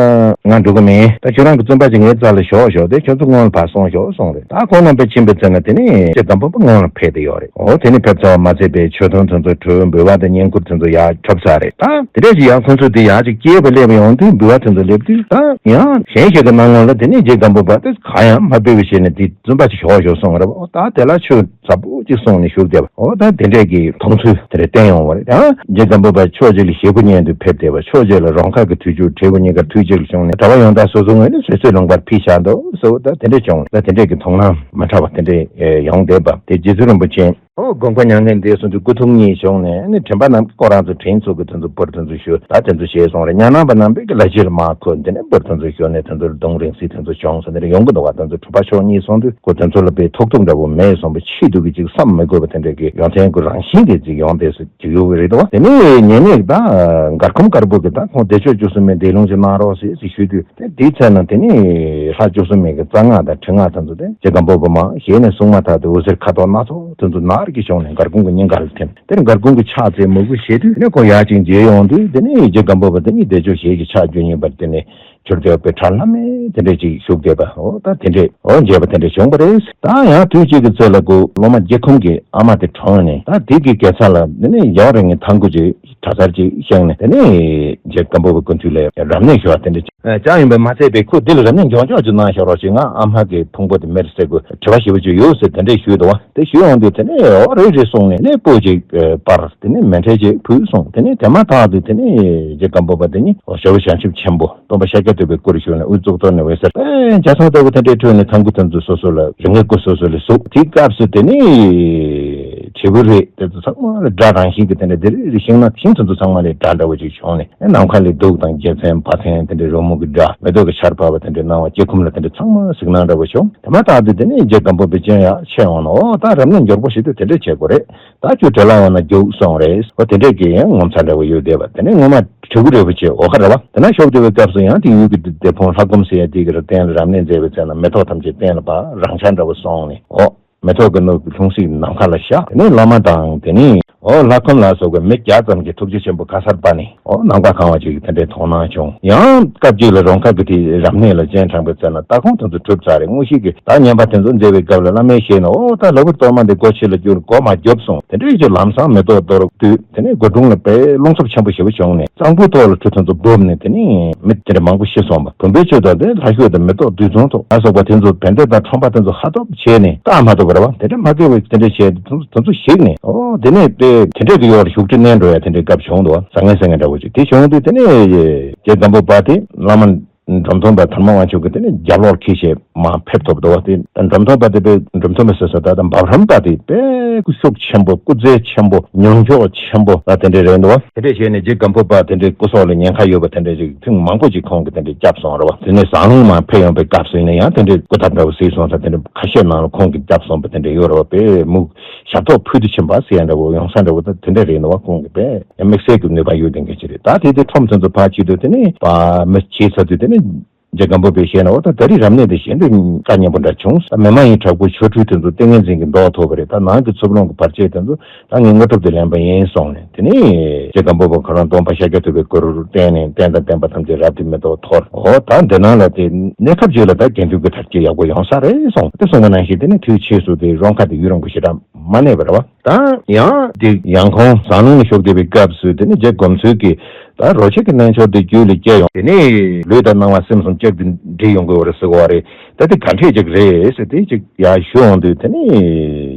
ང་འགྲོ་གི་མིན། ད་ཁྱོད་རང་གི་བཙུན་པ་ཅིག་ངའི་རྩ་ལ་ཞོག་ཞོག་དེ་ཁྱོད་ཚོ་སྔོན་ལ་ཕར་སོང་ཞོག་གསུངས་རེད། ད་ཁོང་རྣམ་པས་ཕྱིན་པའི་ཚེ་ན་དེ་ནས་རྗེ་སྒམ་པོ་པ་སྔོན་ལ་ཕེབས་བསྡད་ཡོད་རེད། འོ་དེ་ནས་ཕེབས་ཚར་བ་མ་ཚད་པའི་མཆོད་སྡོང་དེ་ཚོ་གྲོལ། འབུལ་བ་དང་བསྙེན་བཀུར་དེ་ཚོ་ཡར་གྲུབ་ཚར་རེད། ད་དེ་འདྲས་ཞིག་ཡང་ཁོང་ཚོ་དེ་ཡར་ཅིག་སྐྱེལ་བ་སླེབས་ཡོང་དུས། འབུལ་བ་དེ་ཚོ་སླེབས་དུས་ད་ཡང་གཞན་ཞིག་གི་སྣང་ངོ་ལ་དེ་ནས་རྗེ་སྒམ་པོ་པ་དེ་གང་ཡང་མ་ཕེབས་པ་བྱས་ནས་དེ་བཙུན་པ་ཅིག་ཞོག་ཞོག་གསུངས་རེད། འོ་ད་དེ་ལ་ཆོས་ཟབ་པོ་ཅིག་གསུངས་ནས་བཞུགས་བསྡད་པ། འོ་ད་དེ་འདྲས་ཀྱི་མཐོང་ཚུལ་དེ་འདྲ་བསྟན་ཡོང་བ་རེད། ཡང་རྗེ་སྒམ་པོ་པ་ཕྱོགས་གཅིག་ལ་ཞེ་པོ་སྙན་དུ་ཕེབས་བསྡད་པ། ཕྱོགས་གཅིག་ལ་རོང་ཁ་གི་དུས་མཆོད་བགྲེས་པོ་གཉིས་ཀ་དུས་གཅིག་ལ་བྱུང་ནས། གྲྭ་པ་ཡོངས་དག་སོ་སོའི་ངོས་ནས་བཟོད་གསོལ་ལུང་པར་ཕུལ་བཞག་འདུག་ཟེར་བ། ད་དེ་འདྲས་བྱུང་། ད་དེ་འདྲས་ཀྱི་མཐོང་སྣང་མི་འདྲ་བ་དེ་འདྲས་ཡོང་བསྡད་པ་དེ། རྗེ་བཙུན་རིན་པོ་ཆེ། ཨོ་དགོངས་པ་མྱ་ངན་འདས་སོང་དུས་སྐུ་ཐུགས་མཉེས་བྱུང་ནས། ཨ་ནི་དྲན་པ་རྣམས་ཁོ་རང་ཚོ་དྲིན་ཚོགས་ཀྱི་དེ་ཚོ་འབུལ་དེ་ཚོ་ཞུ། ད་དེ་ཚོ་བྱས་སོང་རེད། ཉ་ནང་པ་རྣམ་པས་ཀྱི་ལ་ཕྱིར་མ་ཁོ་འདི་ནས་འབུལ་དེ་ཚོ་ཞུ་ནས། དེ་ཚོར་གདུང་རིང་སྲིད་དེ་ཚོ་བྱུང་སོང་། དེ་འདྲ་ཡོང་གི་འདུག་བ། དེ་ཚོ་གྲུབ་པ་ཕྱོགས་གཉིས་སོང་དུས་ཁོ་དེ་ཚོ་ལ་དཔེ་ཐོགས་ཐུག་འདྲ་བོ་མེད་སོང་བ། ཆེས་སྡུག་གི་ཅིག་བསམ་མི་དགོས་པ་དེ་འདྲ་གི་ཡོན་ཏན་གྱི་རང་བཞིན་དེ་ཅིག་ཡོང་བསྡད་སོང་ཅིག་ཡོད་ཀྱི་རེད་དོ། དེ་ནས་ཉེ་གནས་ད་མགར་ཁུམ་དཀར་པོ་གིས་ད་ཁོང་བདེ་མཆོག་བཅུ་གསུམ་མའི་བཟླས་ལུང་ཅིག་གནང་རོགས་ཟེར་ཟེར་ཞུས་དུས། དེ་དེའི་ཚེ་ན་དེ་ནས་ལྷ་བཅུ་གསུམ་མའི་གི་རྩ་སྔགས་དང་ཕྲེང་སྔགས་དེ་ཚོ་དེ་རྗེ་སྒམ་པོ་པ་མ་ཞལ་ནས་གསུངས་མ་ཐག་ཏུ་འོད་ཟེར་ཁ་དོག་སྣ་ཚོགས་དེ་ཚོ་ནར་གྱིས་བྱུང་ནས་མགར་ཁུམ་གྱི་སྙིང་ག་ལ་ཐིམ། དེར་མགར་ཁུམ་གྱིས་ཕྱག་འཚལ་མོས་གུས་བཞེས་དུས། དེ་ནས་ཁོ་ཡར་ཅིག་མཇལ་ཡོང་དུས། དེ་ནས་རྗེ་སྒམ་པོ་པ་དེ་ནི་བདེ་མཆོག་ཞལ་གྱི་ཕྱག་རྒྱུ་གཉིས་པར་དེ་ནས་གྱུར་ཏེ་དཔེ་གྲྭ་བླ་མེད་དེ་འདྲས་ཅིག་བཞུགས་བསྡད་པ། འོ་ད་དེ་འདྲས་འོ་མཇལ་བ་དེ་འདྲས་བྱུང་བ་རེད། ད་ཡང་དུས་གཅིག་གི་ཚེ་ལ་ཁོ་སློབ་མ་རྗེ་ཁུམ་གྱི་ཨ་མ་དེ་གྲོངས་ནས། ད་དེ་གི་དགེ་རྩ་ལ་དེ་ནས་ཡོག་རེ་ངའི་ཐང་གུ་ཅིག་གྲྭ་སར་ཅིག་བཞེངས་ནས། དེ་ནས་རྗེ་སྒམ་པོ་པའི་སྐུ་མདུན་ལ་རབ་གནས་ཞུ་བ་དེ་འདྲ་ཅིག་བྱས་ཡིན་པས་མ་ཚད་པའི་ཁོ་འདི་ལ་རབ་གནས་མགྱོགས་མགྱོགས་ཅིག་གནང་ཤོག་རོགས་ཞེས། ང་ཨ་མ་གི་ཕུང་པོ་དེ་མེར་སྲེག་དགོས། དྲི་བ་ཞིབ་པོ་ཅིག་ཡོད་ཟེར་དེ་འདྲས་ཞུས་འདུག་བ། དེ་ཞུས་ཡོང་དུས་དེ་ནས་འོ་རེད་རེད་གསུངས་ནས། ནས་སྤོས་ཅིག་སྤར། དེ་ནས་མཎྜལ་ཅིག་ཕུལ་སོང་། དེ་ནས་དེ་མ་ཐག་ཏུ་དེ་ནས་རྗེ་སྒམ་པོ་པ་དེ་ནི་འོ་ཞབས་བྱང་ཆུབ་ཆེན་པོ་སྟོན་པ་ཤཱཀྱ་ཐུབ་པའི་སྐུ་རུ་བཞུགས་ནས་དབུ་གཙུག་ཏོར་ནས་འོད་ཟེར་དཔེ་འཇའ་ཚོན་ལྟ་བུ་དེ་འདྲས་འཕྲོས་ནས་ཐང་གུ་དེ་ཚོ་སོ་སོ་ལ་རིག་སྔགས་སྐུ་སོ་སོ་ལ་གཟུགས། དེའི་སྐབས་སུ་དེ་ནས་དྲིལ་བུ་རེད། དེ་ཚོ་ཚང་མ་ལ་སྒྲ་རང་བཞིན་གྱི་དེ་འདྲ་དེ་རེ་རེ་ཤིང་ནགས་ཤིང་དེ་ཚོ་ཚང་མ་ལ་སྒྲ་འདྲ་བོ་ཅིག་བྱུང་ནས། ནམ་མཁའ་ལས་གདུགས་དང་རྒྱལ་མཚན་བ་དན་དེ་འདྲའི་རོལ་མོ་གི་སྒྲ། མེ་ཏོག་གི་ཆར་པ་བ་དེ་འདྲའི་སྣང་བ། སྐྱེ་ཁུམ་ལ་དེ་འདྲ་ཚང་མ་གཟིགས་སྣང་འདྲ་བོ་བྱུང་། དེ་མ་ཐག་ཏུ་དེ་ནས་རྗེ་སྒམ་པོ་པའི་སྤྱན་ཡར་ཕྱེ་འོང་ནས། འོ་ད་རབ་གནས་མགྱོགས་པོ་ཞིག་ཏུ་དེ་འདྲ་བྱེད་དགོས་རེད། ད་ཁྱོད་བྲེལ་བ་ཡོང་ན་རྒྱུགས་གསུངས་རེད། འོ་དེ་འདྲས་ཀྱི་ཡང་ངོ་མཚར་འདྲ་བོ་ཡོད་བསྡད་པ། དེ་ནས་ངོ་མ་གྲི་གུ་རིལ་བུ་ཅན་འོ་ཁ་རེད་བ། དེ་ན་བཞུགས་བསྡད་པའི་སྐབས་སུ་ཡང་དེ་ཡུལ་གྱི་སྡེ་དཔོན་ལྷ་སྒོམ་ཟེར་ཡ་དེ་གི་ར་སྟེང་ལ་རབ་གནས་མཛད་པའི་ཚེ་ན་མེ་ཏོག་ཐམས་ཅད་སྟེང་ལ་ཕར་རང་འཇགས་འདྲ་བོ་སོང་ནས། འོ། མེ་ཏོག་གི་ནོར་བུ་ལྷུང་བཟེད་ནམ་མཁའ་ལ་བཞག་དེ་ནས་བླ་མ་དང་དེ་ནས་འོ་ལྷ་ཁང་ལ་སོགས་པའི་མི་བརྒྱ་ཙམ་གྱི་ཐུགས་རྗེ་ཆེན་པོ་ག་སར་སྦ་ནས། འོ་ནམ་མཁའ་གང་བ་ཅིག་གི་དེ་འདྲའི་མཐོང་སྣང་བྱུང་། ཡང་སྐབས་གཅིག་ལ་རོང་ཁ་གི་དེ་རབ་གནས་ལ་སྤྱན་དྲངས་པའི་ཚེ་ན་ལྟ་དགོངས་དེ་ཚོ་གྲུབ་ཚར་རེད། དངོས་གཞི་གི་ད་བསྙེན་པ་དེ་ཚོ་མཛད་པའི་སྐབས་ལ་བླ་མའི་ཞལ་ནས་འོ་ད་ལྷ་བུ་གཏོར་མ་འདི་སྒོ་ཕྱི་ལ་བསྒྱུར། སྒོ་མ་བརྒྱབ་སོང་། དེ་འདྲའི་ཅིག་ལམ་སང་མེ་ཏོག་གཏོར་དུས། དེ་ནས་སྒོ་དྲུང་ལ་དཔེ་རླུང་འཚུབ་ཆེན་པོ་ཞེ་པོ་བྱུང་ནས། གཙང་པོའི་ཐོག་ལ་གྲི་དེ་ཚོ་འབུབས་ནས། དེ་ནས་མི་དེ་འདྲ་མང་པོ་ཤི་སོང་བ། བུམ་པའི་ཆུ་དང་དེ་ལྷ་ཤོག་དང་མེ་ཏོག་རྡུལ་ཚོན་ཐོགས་ལ་སོགས་པ་དེ་ཚོ་བན་དེ་དང་ཁྲོམ་པ་དེ་ཚོ་ཧ་ཐོབ་བྱས་ནས་བཀག་མ་ཐུབ་པ་རེད་བ། དེ་འདྲ་མ་བཀག་པའི་དེ་འདྲ་བྱས་དེ་ཚོ་དེ་ཚོ་ཞིག་ནས། འོ་དེ་ནས་དཔེ་དེ་འདྲ་གི་ཡོག་ལ་བཞུགས་ཁྲི་མནན་འགྲོ་ཡ་དེ་འདྲའི་སྐབས་བྱུང་འདུག་བ། ཟང་ངེ་ཟིང་ངེ་འདྲ་བོ་ཅིག་དེ་བྱུང་དུས། དེ་ནས་རྗེ་སྒམ་པོ་པ་དེ་བླ་མ་འབྲོམ་སྟོན་པ་དར་མ་དབང་ཕྱུག་གིས་དེ་ནས་རྒྱབ་ལོགས་འཁྱེར་བྱས་མར་ཕེབས་ཐུབ་འདུག་བ། དེ་འབྲོམ་སྟོན་པ་དེ་དཔེ་འབྲོམ་སྟོན་པ་ཟེར་ས་ད་ལྟ་འབའ་རམ་པ་དེ་དཔེ་སྐུ་ཤུགས་ཆེན་པོ། སྐུ་རྩལ་ཆེན་པོ། མྱུར་མགྱོགས་ཆེན་པོ་ལ་དེ་འདྲས་རེད་འདུག་བ། དེ་འདྲས་བྱས་ནས་རྗེ་སྒམ་པོ་པ་དེ་འདྲས་སྐུ་སྲོག་ལ་ཉེན་ཁ་ཡོད་པ་དེ་འདྲས་ཅིག་ཐེངས་མང་པོ་ཅིག་ཁོང་གིས་དེ་འདྲས་བསྐྱབས་སོང་རེད་བ། དེ་ནས་ཟངས་ལུང་མར་ཕེབས་ཡོང་པའི་སྐབས་སུ་ཡིན་ན་ཡང་དེ་འདྲས་སྐུ་ཐབ་འདྲ་བོ་གཟིགས་སོང་ས་དེ་འདྲས་ཁ་ཤས་ནང་ལ་ཁོང་གིས་བསྐྱབས་སོང་བ་དེ་འདྲས་ཡོད་རེད་བ། དཔེ་མུ་ཞབས་ཏོག་ཕུལ་དུ་ཕྱིན་པ་ཟེར་ཡ་འདྲ་བོ་ཡོང་ས་འདྲ་བོ་ད་དེ་འདྲས་རེད་འདུག་བ། ཁོང་གིས་དཔེ་དམིགས་བསལ་གྱི་ནུས་པ་ཡོད་ལྡན་མཁན་ཅིག་རེད། ད་དེ་དེ་ཁྲོམ་དེ་ཚོ་ཕར་ཕྱིན་དུས། དེ་ནས་པ་མི་བྱེད་ཚར་དུས། དེ་ནས་རྗེ་སྒམ་པོ་པའི་ཞལ་ནས་འོ་ད་ད་རེས་རབ་གནས་དེ་གཞན་དུ་བཀའ་ཉན་པོ་འདྲ་བྱུང་། ད་མི་མ་ཡིན་དྲག་པོའི་ཆོ་འཕྲུལ་དེ་ཚོ་ཏིང་ངེ་འཛིན་གྱི་མདོག་ཐོབ་པ་རེད། ད་ནང་གི་འཚུབ་རླུང་གི་བར་ཆད་དེ་ཚོ་ད་ངས་དངོས་གྲུབ་དེ་ལེན་པ་ཡིན་གསུངས་ནས། དེ་ནས་རྗེ་སྒམ་པོ་པ་ཁོ་རང་སྟོན་པ་ཤཱཀྱ་ཐུབ་པའི་སྐུ་རུ་བསྟེན་ནས། རྟེན་དང་བརྟེན་པ་ཐམས་ཅད་རབ་ཏུ་མེ་ཏོག་འཐོར། འོ་ད་འདི་ནང་ལ་དེ་གནས་སྐབས་ཅིག་ལ་ད་དགེ་འདུན་གྱི་དར་རྒྱས་ཡག་པོ་ཡོང་ས་རེད་གསུངས། དེ་གསུངས་པ་ནང་བཞིན་དེ་ནས་དུས་ཕྱིས་སུ་དེ་རོང་ཁ་དེ་ཡུན་རིང་པོ་ཞེ་དྲག་མ་གནས་པ་རེད་བ། ད་ཡང་དེ་ཡང་ཁོང་ཟངས་ལུང་ལ་བཞུགས་བསྡད་པའི་སྐབས་སུ། དེ་ནས་རྗེ་སྒོམ་ཚུལ་གྱིས་ད་རོ་ཁྱི་གི་རྣལ་འབྱོར་དེ་རྒྱུད་ལ་སྐྱེས་ཡོང་། དེ་ནས་ལུས་དང་སྣང་བ་སེམས་གསུམ་གཅིག་ཏུ་འདྲེས་ཡོང་གི་ཡོད་རེད་ཟེར་གོ་བ་རེད། ད་དེ་ག་འདྲས་ཅིག་རེད་ཟེར་དེ་ཅིག་ཡར་ཞུ་འོང་དུས། དེ་ནས་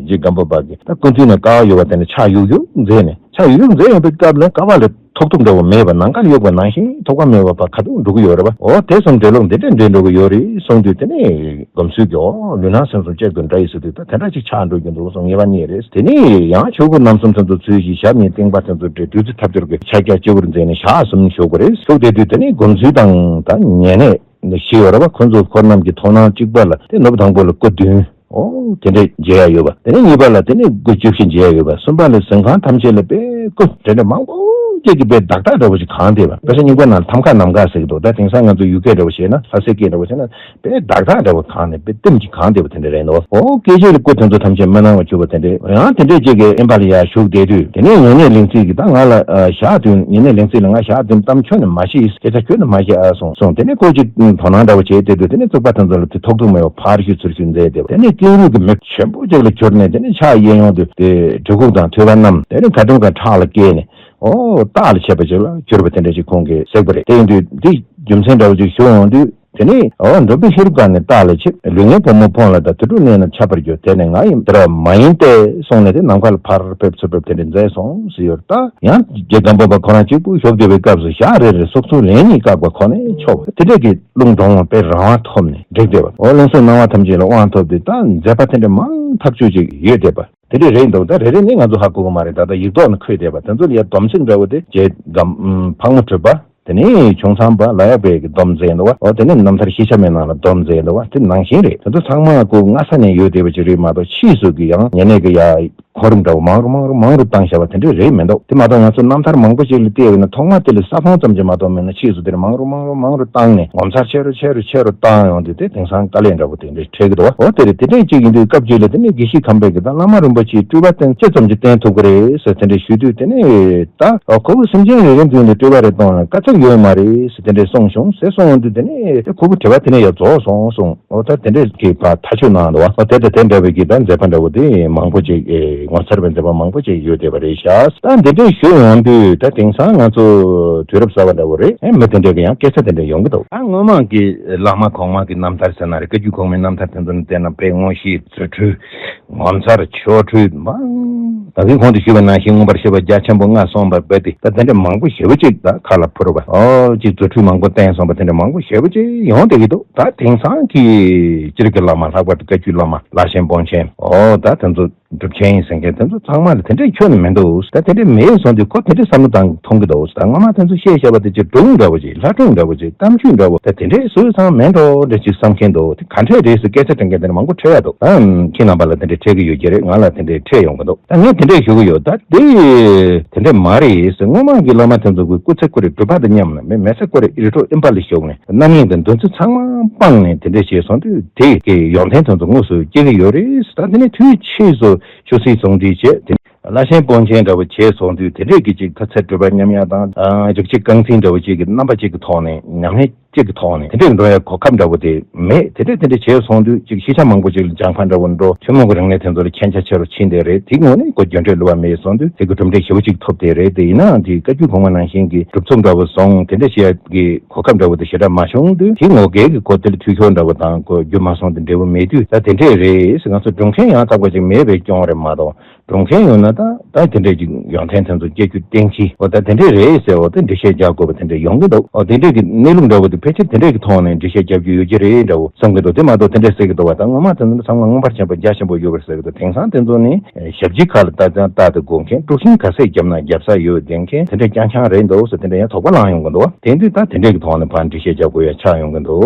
རྗེ་སྒམ་པོ་པ་གིས་ད་སྐུ་མདུན་ན་དཀའ་བ་ཡོད་པ་དེ་ནས་ཕྱག་གཡུག་གཡུག་མཛད་ནས། ད་ཡུལ་ལུགས་མཛད་ཡོང་པའི་སྐབས་ལ་ཀ་བ་ལ་ཐོགས་ཐུབ་འདྲ་བོ་མེད་པ། ནམ་མཁའ་ལ་གཡུགས་པ་ནང་བཞིན་ཐོགས་པ་མེད་པ་ཕར་ཁ་ཐུག་འགྲོ་གི་ཡོད་རེད་པ། འོ་དེ་གསུམ་འགྲོ་ལུགས་འདི་འདྲ་འདྲ་འགྲོ་གི་ཡོད་རེད་གསུངས་དུས། དེ་ནས་སྒོམ་ཚུལ་གྱི་འོ་ལུས་སྣང་སེམས་གསུམ་གཅིག་ཏུ་འདྲ་ཡི་ཟེར་དུས། ད་དེ་འདྲ་ཅིག་ཆགས་འགྲོ་གི་འདུག་གསུངས། ངེས་པ་གཉིས་རེད། དེ་ནས་ཡང་ཆོས་སྐུ་རྣམ་གསུམ་དེ་ཚོ་ཚུལ་བཞིན་ཞབས་གཉིས་བརྟེན་པ་དེ་ཚོ་འདྲ་བདུད་རྩི་ཐབས་སྦྱོར་གྱི་ཕྱག་རྒྱ་སྤྱི་བོར་མཛད་ནས་ཞག་གསུམ་བཞུགས་པ་རེད། བཞུགས་བསྡད་དུས་དེ་ནས་སྒོམ་ཚུལ་དང་ད་ཉེ་གནས་བཞི་ཡོད་རེད་པ། ཁོ་ཚོ་ཁོ་རྣམས་ཀྱི་མཐོང་སྣང་གཅིག་པ་ལ་དེ་ནོར་བུ་དང་པོ་ལ་སྐུ་བདུན། འོ་དེ་འདྲས་མཇལ་ཡ་ཡོད་པ། དེ་ནས་གཉིས་པ་ལ་དེ་ནས་སྐུ་བཅུ་བཞི་མཇལ་ཡ་ཡོད་པ། གསུམ་པ་ལ་གཟིམ་ཁང་ཐམས་ཅད་ལ་དཔེ་སྐུ་དེ་འདྲས་མང་པོ་ཅིག་གིས་དཔེ་བདག་རྟགས་འདྲ་བོ་ཞིག་གང་བསྡད་པ། དཔེ་ཆ་རྙིང་པ་ནང་ལ་ཐམ་ཀ་ནམ་མཁའ་ཟེར་གྱི་འདུག་ད་དེང་སང་ང་ཚོ་ཡུལ་སྐད་འདྲ་བོ་བཤད་ན། ལྷ་སའི་སྐད་འདྲ་བོ་བཤད་ན། དཔེ་བདག་རྟགས་འདྲ་བོ་གང་ནས་དཔེ་ལྟེམ་གྱིས་གང་བསྡད་པ་དེ་འདྲ་རེད་འདུག་འོ་སྐད་ཅིག་ལ་སྐུ་དེ་ཚོ་ཐམས་ཅད་མི་སྣང་བར་གྱུར་པ་དེ་འདྲས། ཡང་དེ་འདྲས་ཅིག་གིས་དབེན་པ་ལ་ཡར་བཞུགས་བསྡད་དུས། དེ་ནས་ཉེ་གནས་ལིང་ཙི་གིས་ད་ང་ལ་ཨ་ཞག་བདུན། ཉེ་གནས་ལིང་ཙི་ལ་ང་ཞག་བདུན་གཏམ་ཁྱོན་ནས་མ་བཤད། སྐད་ཆ་ཁྱོན་ནས་མ་བཤད་ཨ་གསུངས་གསུངས། དེ་ནས་ཁོ་ཅིག་དོ་སྣང་འདྲ་བོ་བྱས་བསྡད་དུས། དེ་ནས་རྩིག་པ་དེ་ཚོ་ལ་དེ་ཐོགས་ཐུག་མེད་པ་ཕར་བཞུད་ཚུར་བཞུད་མཛད་བསྡད་པ། དེ་ནས་ཀེང་རུས་ཀྱི་མི་ཆེན་པོ་ཅིག་ལ་གྱུར་ནས། དེ་ནས་ཕྱག་གཡས་གཡོན་དུ་དེ་གྲི་གུག་དང་ཐོད་པ་བསྣམས། དེ་ནས་ཁ་ཏོན་ཁ་ཁྲག་ལ་བཀལ་ནས། ཨོ་སྟག་ལ་ཆས་པ་ཅིག་ལ་གྱུར་པ་དེ་འདྲ་ཅིག་ཁོང་གིས་གཟིགས་པ་རེད། དེ་ཡིན་དུས་འདི་རྒྱུ་མཚན་འདྲ་བོ་ཅིག་ཞུ་ཡོང་དུས། དེ་ནས་ཨོ་འགྲོ་དོན་ཤེས་རབ་དཀར་ནི་སྟག་ལ་ཆས། ལུས་ངན་བུ་མོ་ཕོངས་ལ་དང་། དུར་ཁྲོད་གནས་ན་ཆགས་པར་འགྱུར། དེ་ནི་ང་ཡིན་དེ་ར་མ་ཡིན་ཏེ་གསུངས་ནས། དེ་ནམ་མཁའ་ལ་ཕར་ཕེབས་ཚུར་ཕེབས་དེ་འདྲ་མཛད་སོང་ཟེར་ཡོད། ད་ཡང་རྗེ་སྒམ་པོ་པ་ཁོ་རང་གཅིག་པུ་བཞུགས་བསྡད་པའི་སྐབས་སུ་ཞག་རེ་རེར་སྲོག་འཚོ་ལན་གཉིས་བཀག་པ་ཁོ་ནས་ཆོག་པ། དེ་འདྲས་ཀྱི་རླུང་གདོང་དཔེ་རང་དབང་ཐོབ་ནས་འགྲིག་བསྡད་པ། འོ་ལུང་སེམས་སྣང་བ་ཐམས་ཅད་ལ་དབང་ཐོབ་སྟེ། ད་མཛད་པ་དེ་འདྲ་མང་ཐག་ཆོད་ཅིག་ཡོད་བསྡད་པ་དེ་འདྲས་རེད་འདུག་ད་རེ་རེ་ནི་ང་ཚོ་ཧ་གོ་གི་མ་རེད། ད་ལྟ་ཡིག་ཐོག་ནས་འཁོད་བསྡད་པ་དེ་ཚོ་ལ་ཡ་སྡོམ་ཚིག་འདྲ་བོ་དེ་རྗེ་སྒམ་ཕག་མོ་གྲུ་པ། དེ་ནས་ཆུང་ཚང་པ་ལ་ཡག་པའི་གི་སྡོམ་མཛད་འདུག་བ། འོ་དེ་ནས་རྣམ་ཐར་ཤེས་བྱ་མའི་ནང་ལ་སྡོམ་མཛད་འདུག་བ། དེ་ནང་བཞིན་རེད། དེ་ཚོ་ཚང་མ་སྐུ་སྔ་ས་ནས་ཡོད་བསྡད་པ་ཅིག་རེད་མ་གཏོགས། ཕྱིས་སུ་གི་ཡང་ཉེ་གནས་ཀྱི་ཡ་གོ་རིམ་འདྲ་བོ་མང་རུ་མང་རུ་མང་རུ་བཏང་བཞག་པ་དེ་འདྲ་རེད་མི་འདུག་དེ་མ་གཏོགས་ང་ཚོ་རྣམ་ཐར་མང་པོ་ཅིག་ལ་བལྟས་པ་ཡིན་ན། ཐོག་མ་དེ་ལ་ས་ཕོང་ཙམ་ཅིག་མ་གཏོགས་མེད་ན། ཕྱིས་སུ་དེ་འདྲ་མང་རུ་མང་རུ་མང་རུ་བཏང་ནས་ངོ་མཚར་ཆེ་རུ་ཆེ་རུ་ཆེ་རུ་བཏང་ཡོང་དུས། དེ་དེང་སང་དཀའ་ལས་འདྲ་བོ་དེ་འདྲ་འཕྲད་ཀྱི་འདུག་བ། འོ་དེ་རེད། དེ་འདྲ་ཅིག་ཡིན་དུས་སྐབས་ཅིག་ལ་དེ་ནས་དགེ་བཤེས་ཁམས་པའི་གི་ད་བླ་མ་རིན་པོ་ཆེའི་སྤྲུལ་པ་བསྟན། ཅི་ཙམ་ཅིག་བསྟན་ཐུབ་ཀྱི་རེད་ཟེར་དེ་འདྲ་ཞུས་དུས། དེ་ནས་ད་ཨ་ཁོ་བོ་སེམས་ཅན་རེ་རེ་མདུན་ལ་སྤྲུལ་པ་རེ་གཏོང་ཡང་དཀའ་ཚེགས་ཡོད་མ་རེད་ཟེར་དེ་འདྲ་གསུངས་བྱུང་ཟེར་གསུངས་ཡོང་དུས། དེ་ནས་ཁོ་བོ་དྲི་བ་དེ་ནས་ཡར་རྫོགས་སོང་གསུངས། འོ་ད་དེ་འདྲ་གི་ཕར་ཐག་གཅོད་གནང་འདུག་བ། འོ་དེ་དང་དེ་འདྲ་བའི་གི་ད་མཛད་པ་འདྲ་བོ་དེ་མང་པོ་ཅིག་ཨེ་ངོ་མཚར་བའི་མཛད་པ་མང་པོ་ཅིག་ཡོད་བསྡད་པ་རེད་ཤག་ད་འདི་འདྲ་ཞུ་ཡོང་དུས། ད་དེང་སང་ང་ཚོ་དུས་རབས་གསར་པ་འདྲ་བོ་རེད། ཨེ་མི་དེ་འདྲ་གི་ཡང་སྐད་ཆ་དེ་འདྲ་ཡོང་གི་འདུག་ད་སྔོན་མ་གི་བླ་མ་གོང་མ་གི་རྣམ་ཐར་ཟེར་ན་རེད། བཀའ་བརྒྱུད་གོང་མའི་རྣམ་ཐར་དེ་ཚོ་ནས་བལྟས་ན། དཔེ་དངོས་གཞི་རྫུ་འཕྲུལ། ངོ་མཚར་ཆོ་འཕྲུལ་མང་། ད་གིན་གོང་དུ་ཞུས་པ་ནང་བཞིན་མངོན་པར་ཤེས་པ་རྒྱ་ཆེན་པོ་ལྔ་གསུངས་པ་རྦད་དེ། ད་དེ་འདྲ་མང་པོ་ཞེ་པོ་ཅིག་ད་ཁ་ལ་འཕུར་བ། ཨོ་ཅིག་རྫུ་འཕྲུལ་མང་པོ་བསྟན་སོང་བ་དེ་འདྲ་མང་པོ་ཞེ་པོ་ཅིག་ཡོང་བསྡད་ཀྱི་འདུག་ད་དེང་སང་གི་སྤྱིར་གྱི་བླ་མ། ལྷག་པར་དུ་བཀའ་བརྒྱུད་བླ་མ་ལྷ་ཆེན་དཔོན་ཆེན། ཨོ་ད་དེ་ཚོ་གྲུབ་ཆེན་ཡིན་ཟེར་མཁན་དེ་ཚོ་ཚང་མ་ལ་དེ་འདྲའི་ཁྱོན་ནས་མི་འདུག་ད་དེ་འདྲའི་མེད་སོང་དུས་ཁོ་དེ་འདྲའི་བསམ་བློ་བཏང་མཐོང་གི་འདུག་ད་སྔོན་མ་དེ་ཚོ་བཤད་བཤད་པ་དེ་ཅིག་སྒྲུང་འདྲ་བོ་ཅིག་ལྷ་སྒྲུང་འདྲ་བོ་ཅིག་གཏམ་རྒྱུད་འདྲ་བོ་ཅིག་ད་དེ་འདྲའི་བཟོས་ཚང་མེད་འགྲོ་འདྲ་ཅིག་བསམ་མཁན་འདུག་དེ་ག་འདྲས་རེད་ཟེར་སྐད་ཆ་དྲི་མཁན་དེ་འདྲ་མང་པོ་འཕྲད་ཡ་འདུག་ཨམ། ཁྱེད་རྣམ་པ་ལ་དེ་འདྲའི་འཕྲད་ཀྱི་ཡོད་ཀྱི་རེད། ང་ལ་དེ་འདྲའི་འཕྲད་ཡོང་གི་འདུག་ད་ངས་དེ་འདྲས་ཞུ་གི་ཡོད། ད་དེ་དེ་འདྲས་མ་རེད་ཟེར། སྔོན་མ་གི་བླ་མ་དེ་ཚོ་གི་སྐུ་ཚེ་ཁོ་རའི་སྒྲུབ་པ་དང་མཉམ་ལ། མི་མི་ཚེ་ཁོ་རའི་རི་ཁྲོད་དབེན་པ་ལ་བཞུགས་ནས་རྣམ་གཡེང་དང་འདུ་འཛི་ཚང་མ་སྤངས་ནས་དེ་འདྲས་བྱས་སོང་དུས། དེ་གི་ཡོན་ཏན་དེ་ཚོ་དངོས་སུ་སྐྱེ་གི་ཡོད་རེད། ད་དེ་ནས་དུས་ཕྱིས་སུ་ཆོས་སྲིད་ཟུང་འབྲེལ་བྱས། དེ་ནས་བླ་ཆེན་དཔོན་ཆེན་འདྲ་བོ་བྱས་སོང་དུས། དེ་འདྲས་ཀྱི་ཅིག་ད་ཚེ་སྒྲུབ་པ་མཉམ་ཡག་དང་། ཨ། རིག་བྱེད་རྐང་འཛིན་འདྲ་བོ་ཅིག་གི་རྣམ་པ་ཅིག་གི་ཐོག་ནས། ཉམས་ལེན་གཅིག་གི་ཐོག་ནས་དེ་འདྲས་འགྲོ་ཡག་གོ་སྐབས་འདྲ་བོ་དེ་མེད། དེ་འདྲས་དེ་འདྲས་བྱས་སོང་དུས། ཅིག་ཤེས་བྱ་མང་པོ་ཅིག་ལ་སྦྱང་ཁང་འདྲ་བོ་འགྲོ། ཐུན་མོང་གི་རིག་གནས་དེ་ཚོ་ལ་མཁྱེན་རྒྱ་ཆེ་རུ་ཕྱིན་བསྡད་རེད། དེའི་ངོས་ནས་ཁོ་རྒྱུ་འབྲས་རྒྱུ་བ་མེད་སོང་དུས། དེ་གི་གྲུབ་འབྲས་ཞེ་པོ་ཅིག་ཐོབ་བསྡད་རེད། དེ་ཡིན་ནའང་དེ་བཀའ་བརྒྱུད་གོང་མ་ནང་བཞིན་གྱི་སྒྲུབ་ཚུགས་འདྲ་བོ་བཟུང་། དེ་འདྲས་བྱེད་ཡག་གི་གོ་སྐབས་འདྲ་བོ་དེ་ཞེ་དྲག་མ་བྱུང་དུས། དེའི་ངོ་སྐལ་གྱི་ཁོ་དེ་ལ་འཐུས་ཤོར་འདྲ་བོ་དང་། ཁོ་རྒྱུ་མ་སོང་དེ་འབྲས་བུ་མེད་དུས། ད་དེ་འདྲས་རེད་ཟེར། ང་ཚོ་སྒྲུབ་མཁན་ཡང་དག་པ་ཅིག་མེད་པའི་སྐྱོན་རེད་མ་གཏོགས། སྒྲུབ་མཁན་ཡོད་ན་ད་ད་དེ་འདྲས་ཀྱི་ཡོན་ཏན་དེ་ཚོ་སྐྱེ་རྒྱུ་གཏན་འཁེལ། འོ་ད་དེ་འདྲས་རེད་ཟེར། འོ་དེ་འགྲེལ་བཤད་རྒྱག་དགོས་པ་དེ་འདྲས་ཡོང་གི་འདུག་འོ་དེ་འདྲས་ཀྱི་གནས་ལུགས་འདྲ་བོ་དེ་ཕལ་ཆེར་དེ་འདྲས་ཀྱི་ཐོག་ནས་འགྲེལ་བཤད་རྒྱབ་རྒྱུ་ཡོད་ཀྱི་རེད་འདྲ་བོ་བསམ་གྱི་འདུག་དེ་མ་གཏོགས་དེ་འདྲས་ཟེར་གྱི་འདུག་བ། ད་སྔོན་མ་དེ་ཚོ་ཚང་མ་མངོན་པར་བྱས་པ་རྒྱ་ཆེན་པོ་ཡོད་པར་ཟེར་གྱི་འདུག་དེང་སང་དེ་ཚོ་ནི་ཞབས་ཕྱི་ཁ་ལ་ལྟ་ཙང་ལྟ་དེ་དགོས་མཁན། དཀྲུག་ཤིང་ག་ཚད་བརྒྱབ་ན་བརྒྱབ་ས་ཡོད་བསྡད་མཁན། དེ་འདྲས་རྐྱང་རྐྱང་རེད་འདུག་ཟེར། དེ་འདྲས་ཡང་དོགས་པ་ལངས་ཡོང་གི་འདུག་བ། དེ་དུས་ད་དེ་འདྲས་ཀྱི་ཐོག་ནས་ཕར་འགྲེལ་བཤད་རྒྱག་དགོས་ཡ་ཆགས་ཡོང་གི་འདུག